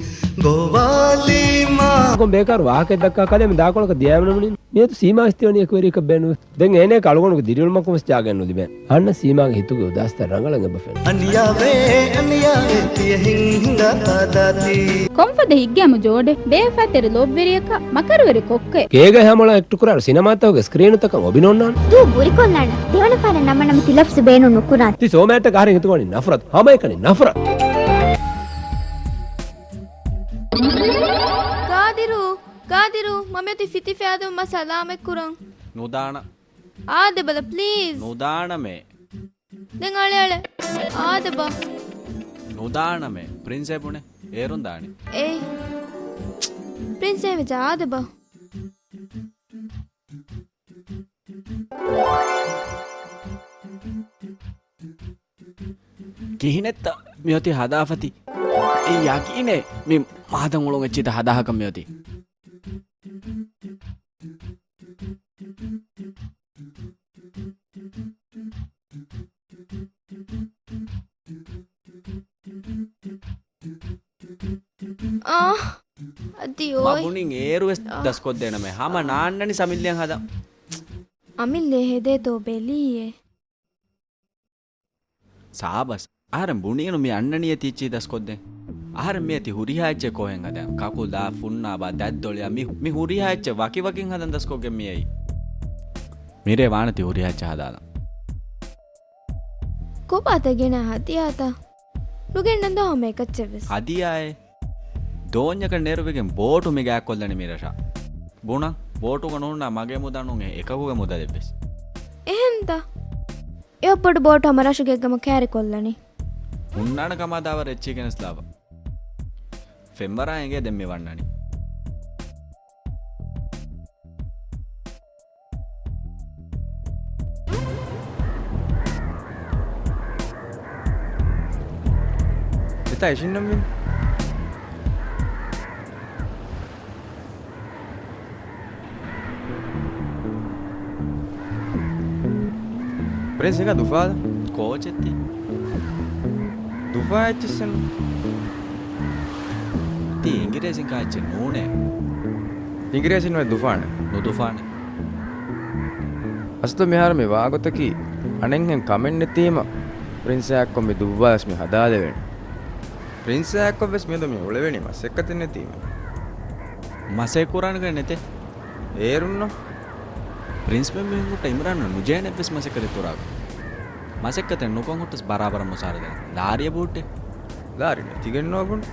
ގޮވާލީމާ. ކޮން ބޭކާރު ވާހަކައެއް ދައްކާ ކަލޭ މި ދާކޮޅަކަށް ދިޔައިމަ ނުމުނިން. މިއަދު ސީމާ އިސްތިވަނީ އެކުވެރިޔަކަށް ބޭނުން. ދެން އޭނަޔަކަށް އަޅުގަނޑުގެ ދިރިއުޅުމަކުން ވެސް ޖާގައެއް ނުލިބޭނެ. އަހަންނަށް ސީމާގެ ހިތުގެ އުދާސްތައް ރަނގަޅަށް އެބަ ފެނޭ. އަނިޔާވޭ، އަނިޔާވޭ، ތިޔަ ހިން ހިނގާ ފަދަ ތީ. ކޮންފަދަ ހިތްގައިމު ޖޯޑެއް؟ ބޭފާތެރި ލޯބިވެރިޔަކާ، މަކަރުވެރި ކޮއްކޮއެއް. ކޭގަ ހަމަޅަ އެކްޓު ކުރާ ސިނަމާތަކުގެ ސްކްރީނުތަކަށް އޮބި ނޯންނާނެ. ދޫ ބުރިކޮށްލާނަ. ދެވަނަ ފަހަރަށް ނަމަނަމަ ތި ލަފްޒު ބޭނުން ނުކުރާނެ. ތި ސޯމައަށްޓަކަ އަހަރެން ހިތުގަ ވަނީ ނަފްރަތު. ހަމައެކަނި ނަފްރަތު. ގާދިރު، ގާދިރު، މަ މިއޮތީ ފިތި ފިޔާދެމުން މަ ސަލާމަތް ކުރަން. ނުދާނަ. އާދެބަލަ، ޕްލީޒް. ނުދާނަމޭ. ދެން އަޅެ އަޅެ. އާދެބަ. ނުދާނަމޭ. ޕްރިންސް އެބުނެ. އޭރުން ދާނީ. އޭ. ޕްރިންސް އޭ ވެޖަ އާދެބަ. ކިހިނެއްތަ މިއޮތީ ހަދާފަތި؟ އެ ޔަގީނޭ މި މާދަން އުޅުން އެއްޗިތަ ހަދާހަކަ މިއޮތީ. އާ، އަދި މަ އޮތް. ބުނިން އޭރުވެސް އާ. ދަސްކޮށްދޭނަމޭ. ހަމަ ނާންނަނީ ސަމިއްލިއަށް ހަދަން. އަމިއްލޭ ހެދޭތޯ ބެލީއޭ. ސާބަސް. އަހަރެން ބުނީނު މި އަންނަނީ އެތިއްޗީ ދަސްކޮށްދޭން. އަހަރެން މިއަތި ހުރިހާ އެއްޗެއް ކޯހެން ހަދާން. ކަކުލާ، ފުންނާބާ، ދަތްދޮޅިއާ މި، މި ހުރިހާ އެއްޗެއް ވަކިވަކިން ހަދަން ދަސްކޮށްގެން މިއައީ. މިރޭ ވާނެތި ހުރިހާ އެއްޗެއް ހަދާލަން. ކޮބާތަ ގެނަ ހަދިޔާތަ؟ ނުގެންނަން ދޯ ހަމަ އެކައްޗެއްވެސް. ހަދިޔާއޭ. ދޯންޏަކަށް ނެރުވިގެން ބޯޓު މި ގާތްކޮށްލަނީ މި ރަށަށް. ބުނަން، ބޯޓުގަ ނޫންނާ މަގޭ މުދާ ނޫން އެކަކުގެ މުދަލެއްވެސް. އެހެންތަ؟ އެއަށް ބޮޑު ބޯޓު ހަމަ ރަށުގެ އެއްގަމަށް ކައިރިކޮށްލަނީ. ހުންނާނެ ކަމާ ދާވަރު އެއްޗިހި ގެނެސްލާފަ. ފެންވަރާ އެނގޭ ދެން މި ވަންނަނީ. އެތާ އިށިންނަމިން. ޕްރިންސް އެކަ ދުފާލަ؟ ކޯޗެއް ތީ؟ ދުފާ އެއްޗިއްސެއް ނޫން. ތީ އިނގިރޭސިން ކާ އެއްޗެއް ނޫނޭ. އިނގިރޭސިން ވެ ދުފާނެ. ނުދުފާނެ. އަސްލު މިހާރު މި ވާގޮތަކީ އަނެއްހެން ކަމެއް ނެތީމަ ޕްރިންސާ އެއްކޮށް މި ދުއްވާލަސް މި ހަދާލެވޭނެ. ޕްރިންސާ އެއްކޮށް ވެސް މިއަދު މި އުޅެވެނީ މަސައްކަތެއް ނެތީމަ. މަސައްކަތް ކުރާނެ ގޮތް ނެތޭ. އޭރުންނު. ޕްރިންސް މެން މީހުން ހުއްޓަ އިމްރާން ނުޖޭނެ އެއްވެސް މަސައްކަތެއް ކުރާކަށް. މަސައްކަތެއް ނުކޮށް ހުއްޓަސް ބަރާބަރަށް މުސާރަ ދޭނެ. ލާރިއެއް ބޫއްޓެ. ލާރި ނެތިގެން ނޯ ބުން.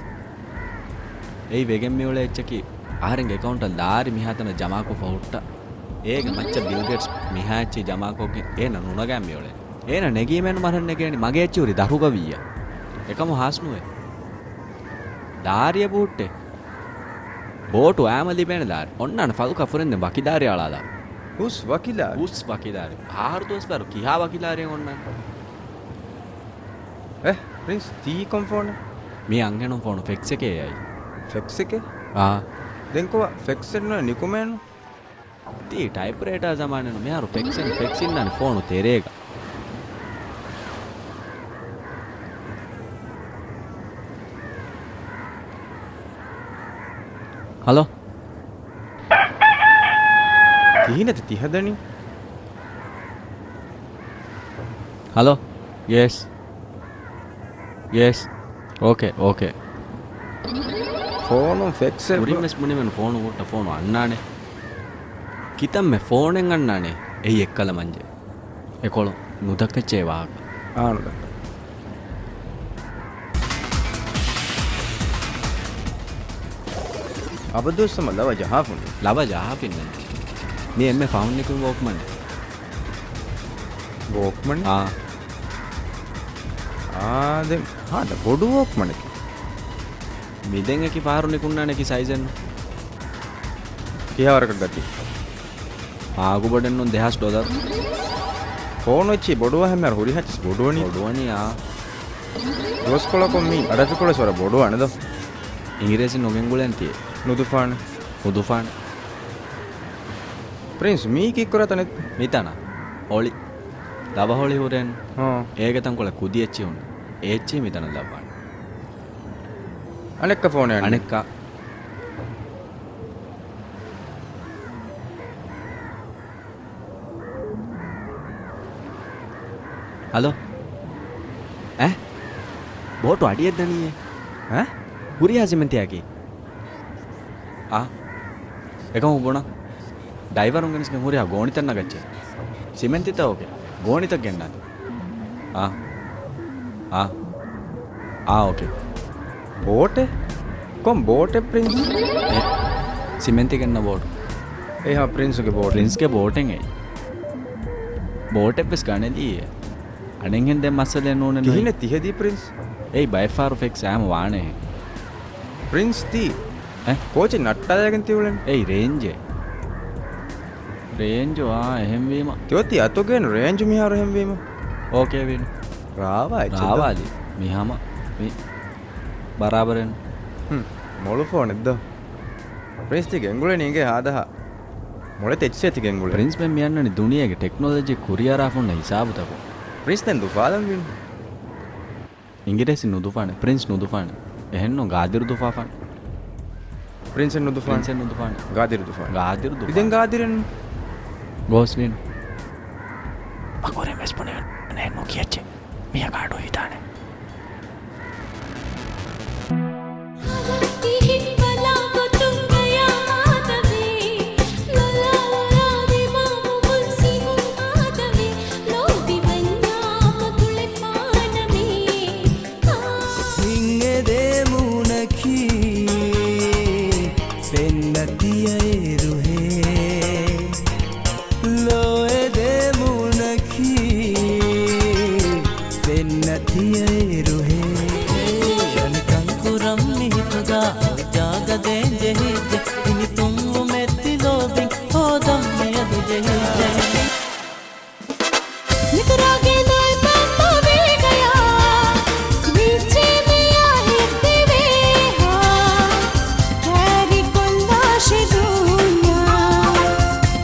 އެއީ ވެގެން މިއުޅޭ އެއްޗަކީ އަހަރެންގެ އެކައުންޓަށް ލާރި މިހާތަނަށް ޖަމާކޮށްފަ ހުއްޓަ. އޭގެ މައްޗަށް ބިލް ގޭޓްސް މިހާ އެއްޗެއް ޖަމާކޮށްގެން އޭނަ ނުނަގާ މިއުޅެނީ. އޭނަ ނެގީމޭނު މަރަށް ނެގޭނީ މަގޭ އެއްޗިހި ހުރި ދަށުގަ ވިއްޔާ. އެކަމު ހާސް ނުވޭ. ލާރިއެއް ބޫއްޓެ. ބޯޓު އާމަ ލިބޭނެ ލާރި. އޮންނާނެ ފަލުކަ ފުރެންދެން ވަކި ލާރި އަޅާލާ. ހުސް ވަކި ލާރި. ހުސް ވަކި ލާރި. އަހަރު ދުވަސްވަރު ކިހާ ވަކި ލާރިއެއް އޮންނާނެ. އެ، ޕްރިންސް، ތީ ކޮން ފޯނެއް؟ މީ އަންހެނުން ފޯނު ފެކްސް އެކޭ އައި. ފެކްސް އެކޭ؟ އާ. ދެން ކޮބާ ފެކްސް އެއް ނުވެ ނިކުމޭނު؟ ތީ ޓައިޕްރައިޓާ ޒަމާނެއްނު މިހާރު ފެކްސިން، ފެކްސިން ދާނެ ފޯނު ތެރޭގަ. ހަލޯ. ކިހިނެތި ތި ހަދަނީ؟ ހަލޯ. ޔެސް. ޔެސް. އޯކޭ، އޯކޭ. ފޯނުން ފެކްސެއް ކުރިން ވެސް ބުނިމެން ފޯނު ހުއްޓަ ފޯނު އަންނާނެ. ކިތަންމެ ފޯނެއް އަންނާނެ. އެއީ އެއްކަލަ މަންޖެ. އެކޮޅު ނުދައްކައްޗޭ ވާހަކަ. އާ، ނުދައްކަ. އަބަދުވެސް ހަމަ ލަވަ ޖަހާފުން. ލަވަ ޖަހާފިންނެއް. މި އެންމެ ފަހުން ނިކުން ވޯކްމަން. ވޯކްމަން؟ އާ. އާ، ދެން ހާދަ ބޮޑު ވޯކްމަނެކެ. މި ދެން އެކި ފަހަރު ނިކުންނާނެ އެކި ސައިޒެއްނު. ކިހާވަރަކަށް ގަތީ؟ އާގު ބޮޑެއްނު ދެހާސް ޑޮލަރު. ފޯނު އެއްޗި ބޮޑުވާހެއް މިހާރު ހުރިހާ އެއްޗިސް ބޮޑުވަނީ. ބޮޑުވަނީ އާ. ދުވަސްކޮޅަކުން މީ އަޑަށް ފިކުޅަސް ވަރަށް ބޮޑުވާނެ ދޯ. އިނގިރޭސި ނުގެންގުޅޭން ތިޔޭ. ނުދުފާނެ. ނުދުފާނެ. ޕްރިންސް މީ ކީއްކުރާ ތަނެއް؟ މިތަނަށް. ހޮޅި. ލަވަ ހޮޅި ހުރޭން. ހާ. އޭގެ ތަންކޮޅެއް ކުދި އެއްޗިހި ހުންނަ. އެ އެއްޗިހި މިތަނަށް ލައްވާނެ. އަނެއްކާ ފޯނެއް އަންނަ. އަނެއްކާ. ހަލޯ. އެ؟ ބޯޓު އަޑިއަށް ދަނީއޭ. އެ؟ ހުރިހާ ސިމެންތިއަކީ. އާ. އެކަމަކު ބުނަ. ޑައިވަރުން ގެނެސްގެން ހުރިހާ ގޯނިތައް ނަގައްޗޭ. ސިމެންތިތައް އޯކޭ. ގޯނިތައް ގެންނާތި. އާ. އާ. އާ، އޯކޭ. ބޯޓެއް؟ ކޮން ބޯޓެއް ޕްރިންސް؟ އެ، ސިމެންތި ގެންނަ ބޯޓު. އެހާ ޕްރިންސްގެ ބޯޓެއް. ޕްރިންސްގެ ބޯޓެއް އެއީ. ބޯޓެއް ވެސް ގަނެލިއޭ. އަނެއްހެން ދެން މައްސަލައެއް ނޫނެއް ނުވޭ. ކިހިނެއް ތިހެދީ ޕްރިންސް؟ އެއީ ބައެއްފަހަރު ފެކްސް އާމަ ވާނެހެން. ޕްރިންސް ތީ؟ އެ؟ ކޯޗެއް ނައްޓާލައިގެން ތިއުޅެން؟ އެއީ ރޭންޖެއް. ރޭންޖު އާ އެހެންވީމަ. ތިއޮތީ އަތުގެން ރޭންޖު މިހާރު އެހެންވީމަ. އޯކޭ ވީނު. ރާވާ އެއްޗެއް ދޯ؟ ރާވާލި. މި ހަމަ. މި ބަރާބަރެއް. ހުން. މޮޅު ފޯނެއް ދޯ؟ ޕްރިންސް ތި ގެންގުޅެނީ އިނގޭ ހާދަހާ. މޮޅެތި އެއްޗެއް ތި ގެންގުޅެނީ. ޕްރިންސް މެން މި އަންނަނީ ދުނިޔޭގެ ޓެކްނޮލޮޖީ ކުރިއަރާފަ ހުންނަ ހިސާބުތަކުން. ޕްރިންސް ދެން ދުފާލަން ވީނު. އިނގިރޭސި ނުދުފާނެ، ޕްރިންސް ނުދުފާނެ. އެހެންނު ގާދިރު ދުފާފާނެ. ޕްރިންސެއް ނުދުފާނެ. ޕްރިންސެއް ނުދުފާނެ. ގާދިރު ދުފާނެ. ގާދިރު ދުފާނެ. ތި ދެން ގާދިރެއްނު. ގޯސްވީނު. އަކުރެން ވެސް ބުނެވެން ނުކި އެއްޗެއް. މީހަކާ އަޑު ހިތާނެ. ހިތް އެދޭ މޫނަކީ ފެންނަ ތިޔައިރުހޭ. ލޯ އެދޭ މޫނަކީ ފެންނަ ތިޔައިރުހޭ. އަނިކަން ކުރަން މި ހިތުގަ ޖާގަ ދޭން ޖެހިއްޖެ. ހިނިތުންވުމެއް ތި ލޯބިން ހޯދަން މިއަދު ޖެހިއްޖެ. މިތުރާގެ ލޯތްބައްޕަ ވޭގަޔާ، ވީއްޗޭ މިޔާ ހިތްދިވޭހާ، ކައިރިކޮށްލާށޭ ދޫންޏާ،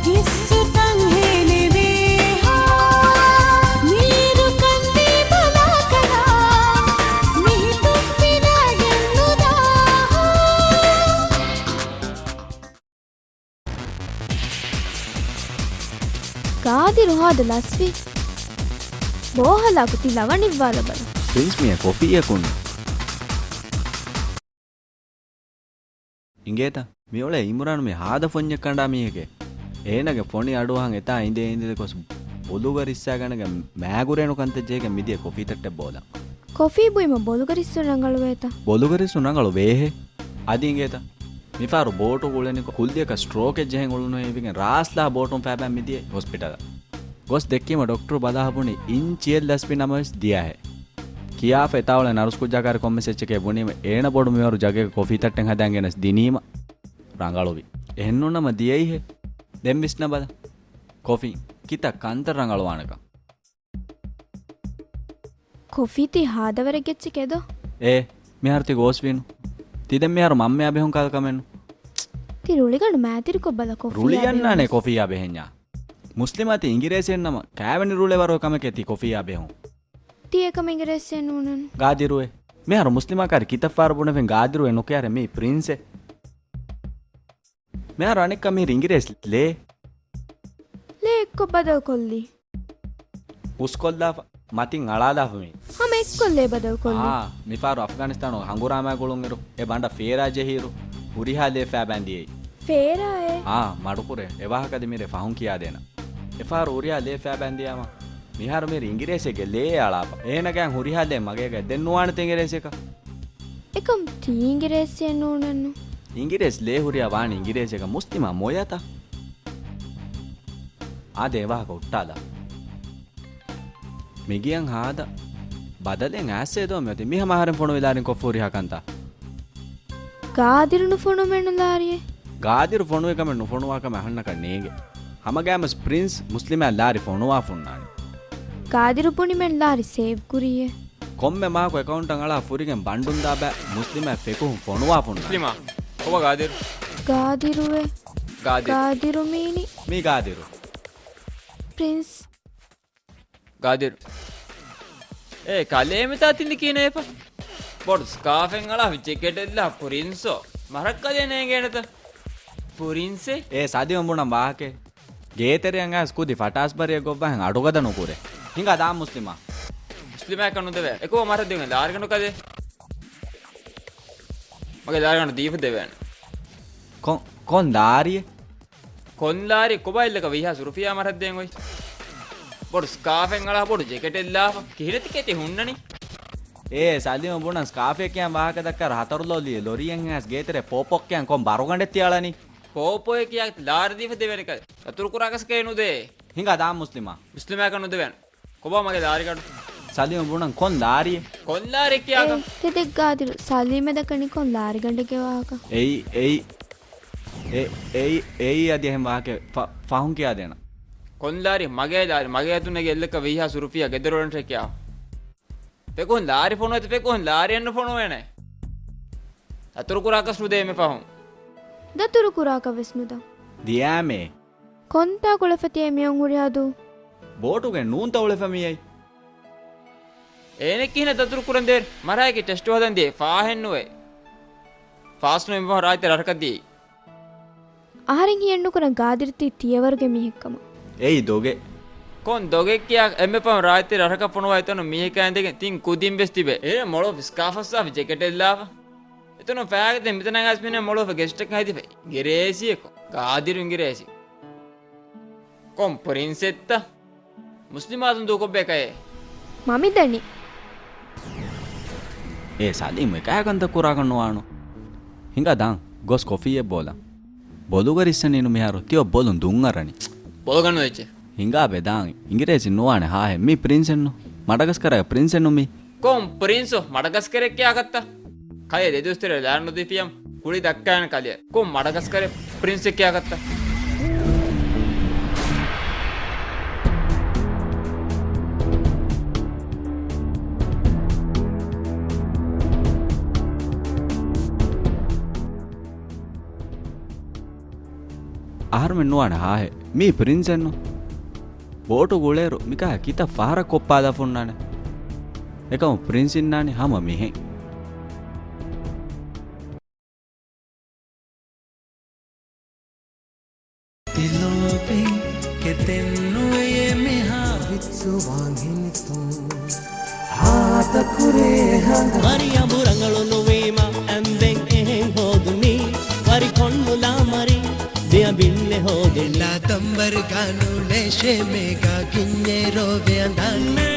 ހިއްސުތަން ހޭލެވޭހާ، މީރު ކަންދީ ބަލާކަރާ، މިހިތުން ފިލާގެން ނުދާހާ. ގާދިރު ހާދަ ލަސްވީ. ބޯހަލާކު ތި ލަވަ ނިއްވާލަބަލަ. ޕްރިންސް މިއަށް ކޮފީއަކުން. އިނގޭތަ؟ މިއުޅޭ އިމްރާން މި ހާދަ ފޮންޏެއް ކަނޑާ މީހެކޭ. އޭނަގެ ފޮނި އަޑުއަހަން އެތާ އިނދެ އިނދެ ގޮސް ބޮލުގަ ރިއްސާގަނެގެން މާގުރޭނު ކަންތައް ޖެހިގެން މިދިޔަ ކޮފީ ތައްޓެއް ބޯލަން. ކޮފީ ބުއިމަ ބޮލުގަ ރިއްސުން ރަނގަޅުވޭތަ؟ ބޮލުގަ ރިއްސުން ރަނގަޅު ވޭހެ. އަދި އިނގޭތަ؟ މިފަހަރު ބޯޓު ގުޅެނިކޮށް ކުއްލިއަކަށް ސްޓްރޯކެއް ޖެހެން އުޅުނުހޭ ހެވިގެން ރާސްލާ ބޯޓުން ފައިބާ މިދިޔަ ހޮސްޕިޓަލަށް. ގޮސް ދެއްކީމަ ޑޮކްޓަރު ބަލާހަ ބުނި އިންޗިއެއް ލަސްވި ނަމަވެސް ދިޔަހެ. ކިޔާފަ އެތާއުޅެ ނަރުސް ކުއްޖާ ކާރި ކޮންމެސް އެއްޗެކޭ ބުނީމަ އޭނަ ބޮޑު މިވަރު ޖަގައިގަ ކޮފީ ތައްޓެއް ހަދާން ގެނެސް ދިނީމަ ރަނގަޅުވި. އެހެންނޫންނަމަ ދިޔައީހެ. ދެން ވިސްނަބަލަ. ކޮފީ ކިތައް ކަންތައް ރަނގަޅުވާނެކަން. ކޮފީ ތީ ހާދަވަރެއްގެ އެއްޗެކޭ ދޯ؟ އޭ، މިހާރު ތި ގޯސްވީނު. ތި ދެން މިހާރު މަންމަޔާ ބެހުން ކާލަ ކަމެއްނު. ތި ރުޅިގަނޑު މާތިރިކޮށް ބަލަ ކޮފީއާ ރުޅި އަންނާނެ ބެހުން. ކޮފީއާ ބެހެންޏާ. މުސްލިމާ ތި އިނގިރޭސިއެއްނަމަ ކާވެނި ރުޅޭ ވަރު ކަމެކޭ ތި ކޮފީއާ ބެހުން. ތި އެކަމަށް އިނގިރޭސިއެއް ނޫނަން. ގާދިރުއޭ. މިހާރު މުސްލިމާ ކާރި ކިތައް ފަހަރު ބުނެފިން ގާދިރުއޭ ނުކިޔާރޭ މީ ޕްރިންސޭ. މިހާރު އަނެއްކަމަށް މިހިރީ އިނގިރޭސި ލޭ. ލޭ އެއްކޮށް ބަދަލު ކޮށްލީ. ހުސްކޮށްލާފަ، މަތިން އަޅާލާފަ މީ. ހަމަ އެއްކޮށް ލޭ ބަދަލު ކޮށްލީ. އާ، މިފަހަރު އަފްޣާނިސްތާނުގެ ހަނގުރާމަ ގުޅުންއިރު، އެ ބަނޑަށް ފޭރާ ޖެހިއިރު، ހުރިހާ ލޭ ފައިބަންދިޔައީ. ފޭރާއޭ؟ އާ، މަޑުކުރޭ. އެ ވާހަކަ ދެ މިރޭ ފަހުން ކިޔާދޭނަން. އެފަހަރު ހުރިހާ ލޭ ފައިބަންދިޔާމަ، މިހާރު މިރޭ އިނގިރޭސިގެ ލޭ އަޅާފަ. އޭނަގެ ހުރިހާ ލޭ މަގޭގަ ދެން ނުވާނެތަ އިނގިރޭސިއަކަށް؟ އެކަމް ތީ އިނގިރޭސިއެއް ނޫނަންނު. އިނގިރޭސި ލޭ ހުރިހާ ވާނީ އިނގިރޭސިއަކަށް މުސްލިމާ މޮޔަތަ؟ އާދެ އެ ވާހަކަ ހުއްޓާލާ. މިގިޔަން ހާދަ ބަދަލެއް އައިސް ދޯ މިއޮތީ މިހަމަ އަހަރެން ފޮނުވި ލާރިން ކޮށްފަ ހުރިހާ ކަންތައް. ގާދިރު ނުފޮނުވެނު ލާރިއެއް. ގާދިރު ފޮނުވި ކަމެއް ނުފޮނުވާ ކަމެއް އަހަންނަކަށް ނޭނގެ. ހަމަގައިމުވެސް ޕްރިންސް މުސްލިމާ ލާރި ފޮނުވާ ފުންނާނެ. ގާދިރު ބުނިމެން ލާރި ސޭވް ކުރީއެއް. ކޮންމެ މަހަކު އެކައުންޓަށް އަޅާ ފުރިގެން ބަންޑުން ދާ ބައި މުސްލިމާ ފެކުހުން ފޮނުވާ ފުންނާނެ. މުސްލިމާ، ކޮބާ ގާދިރު؟ ގާދިރުވެ. ގާދިރު. ގާދިރު މީނި. މީ ގާދިރު. ޕްރިންސް. ގާދިރު. އޭ ކަލޭމެތާ ތިނި ކިހިނެއް އެފަ؟ ބޮޑު ސްކާފެއް އަޅާ ޖެކެޓެއްލާ ޕްރިންސޯ. މަރައްކަލޭ ނޭނގޭނެތަ؟ ޕްރިންސެއް؟ އޭ ސަލީމަށް ބުނަން ވާހަކައެއް. ގޭތެރެއަށް އައިސް ކުދި ފަޓާސް ބަރިއެއް ގޮއްވާހެން އަޑުގަދަ ނުކުރޭ. ހިނގާ ދާން މުސްލިމާ. މުސްލިމާއަކަށް ނުދެވޭ. އެކު މަރަށް ދިގުން ލާރިގަނޑު ކަލޭ. މަގޭ ލާރިގަނޑު ދީފަ ދެވޭނެ. ކޮން، ކޮން ލާރިއެއް؟ ކޮން ލާރި ކޮބާ އިއްލަކަށް ވީހާ ސުރުފިޔާ މަރަށް ދޭން އޮތް. ބޮޑު ސްކާފެއް އަޅާ ބޮޑު ޖެކެޓެއް ލާފަ. ކިހިނެތިކޭ ތި ހުންނަނީ؟ އޭ ސަލީމަށް ބުނަން ސްކާފެއް ކިޔަން ވާހަކަ ދައްކާ ހަތަރު ލޯލި ލޮރީއެއް ހިނގާސް ގޭތެރެ ޕޯޕޯ ކިޔަން ކޮން ބަރުގަނޑެއް ތި އަޅަނީ؟ ޕޯޕޯއެއް ކިޔާ ލާރި ދީފަ ދެވޭނެ ކަލޭ. ދަތުރު ކުރާކަސް ކޭ ނުދޭ. ހިނގާ ދާން މުސްލިމާ. މުސްލިމާއަކަށް ނުދެވޭނެ. ކޮބާ މަގޭ ލާރިގަނޑު؟ ސަލީމަށް ބުނަން ކޮން ލާރިއެއް؟ ކޮން ލާރި ކިޔާކަށް؟ އޭ، ތެދެއް ގާދިރު، ސަލީމެ ދައްކަނީ ކޮން ލާރިގަނޑެއްގެ ވާހަކަ؟ އެއީ، އެއީ، އެ، އެއީ، އެއީ އަދި އެހެން ވާހަކަ ފަ-، ފަހުން ކިޔާދޭނަން. ކޮން ލާރި؟ މަގޭ ލާރި، މަގޭ އަތުން ނެގި އެއްލަކަށް ވީހާ ސުރުފިޔާ ގެދޮރު އޮޅެންޓެ ކިޔާ. ފެކުހުން ލާރި ފޮނުވޭތަ ފެކުހުން ލާރިއެއް ނުފޮނުވޭނެ. ދަތުރު ކުރާކަސް ނުދޭ މި ފަހުން. ދަތުރު ކުރާކަށް ވެސް ނުދާ. ދިޔާމޭ. ކޮންތާކު އުޅެފަ ތިޔަ މިއޮން ހުރިހާ ދުވަހު؟ ބޯޓުގެ ނޫންތަ އުޅެފަ މިއައީ؟ އޭނެ ކިހިނެއް ދަތުރު ކުރަން ދޭ؟ މަރާއެކި ޓެސްޓު ހަދަން ދިޔަ ފާހެއް ނުވޭ. ފާސް ނުވެ މިފަހު ރާއްތެ ރަށަކަށް ދިޔައީ. އަހަރެން ހިޔެއްނުކުރަން ގާދިރު ތީ ތިޔަވަރުގެ މީހެއްކަމަށް. އެއީ ދޮގެއް. ކޮން ދޮގެއް ކިޔާ އެންމެ ފަހުން ރާއްތެ ރަށަކަށް ފޮނުވާ އެތަނުން މީހެއް ކާންދެގެން ތިން ކުދިން ވެސް ތިބެ. އޭނަ މޮޅު ސްކާފް ސާފް ޖެކެޓެއް ލާފަ. އެތަނުން ފައިގަތެ މިތަނަށް އައިސް މީނަ މޮޅު ގެސްޓެއް ހައިދިފަ. އިނގިރޭސިއެއް ކޮ. ގާދިރު އިނގިރޭސި. ކޮން ޕްރިންސެއްތަ؟ މުސްލިމާތުން ދޫކޮށްބޭ ކައޭ. މަ މިދަނީ. އޭ ސަލީމް އެކާ ކަންތައް ކުރާކަށް ނުވާނު. ހިނގާ ދާން ގޮސް ކޮފީއެއް ބޯލަން. ބޮލުގަ ރިއްސަނީނު މިހާރު ތިޔޮ ބޮލުން ދުން އަރަނީ. ބޮލުގަން ވެއްޗެ. ހިނގާ ބެދާން އިނގިރޭސި ނުވާނެ ހާހެއް މީ ޕްރިންސެއްނު. މަޑަގަސްކަރާގެ ޕްރިންސެއްނު މީ. ކޮން ޕްރިންސު؟ މަޑަގަސްކަރެއް ކިޔާކަށްތަ؟ ކަލޭ ދެ ދުވަސް ތެރޭ ލާން ނުދީފިޔަމް ކުޅި ދައްކާނެ ކަލެއަށް. ކޮން މަޑަގަސްކަރެއް ޕްރިންސެއް ކިޔާކަށްތަ؟ އަހަރުމެން ނުވާނެ ހާހެއް. މީ ޕްރިންސެއްނު. ބޯޓު ގުޅޭރު މިކާ ކިތައް ފަހަރަށް ކޮއްޕާލާ ފުންނާނެ. އެކަމު ޕްރިންސް އިންނާނީ ހަމަ މިހެން. ތިލޯބި ކެތެއްނުވެޔޭ މިހާ ވިއްސުވާން ހިނިތުން. ހާދަކުރޭ ހަނގަ. ވަރި އަނބުރަނގަޅު ނުވީމަ އަނދެން އެހެން ހޯދުނީ. ވަރި ކޮންމުލާ މަރި ދެއަ ބިންނެ ހޯދުނީ. ލާ ދަންވަރުގަ ނޫޅޭ ޝޭމޭގަ ގިންނޭ ރޯވެ އަނދަން.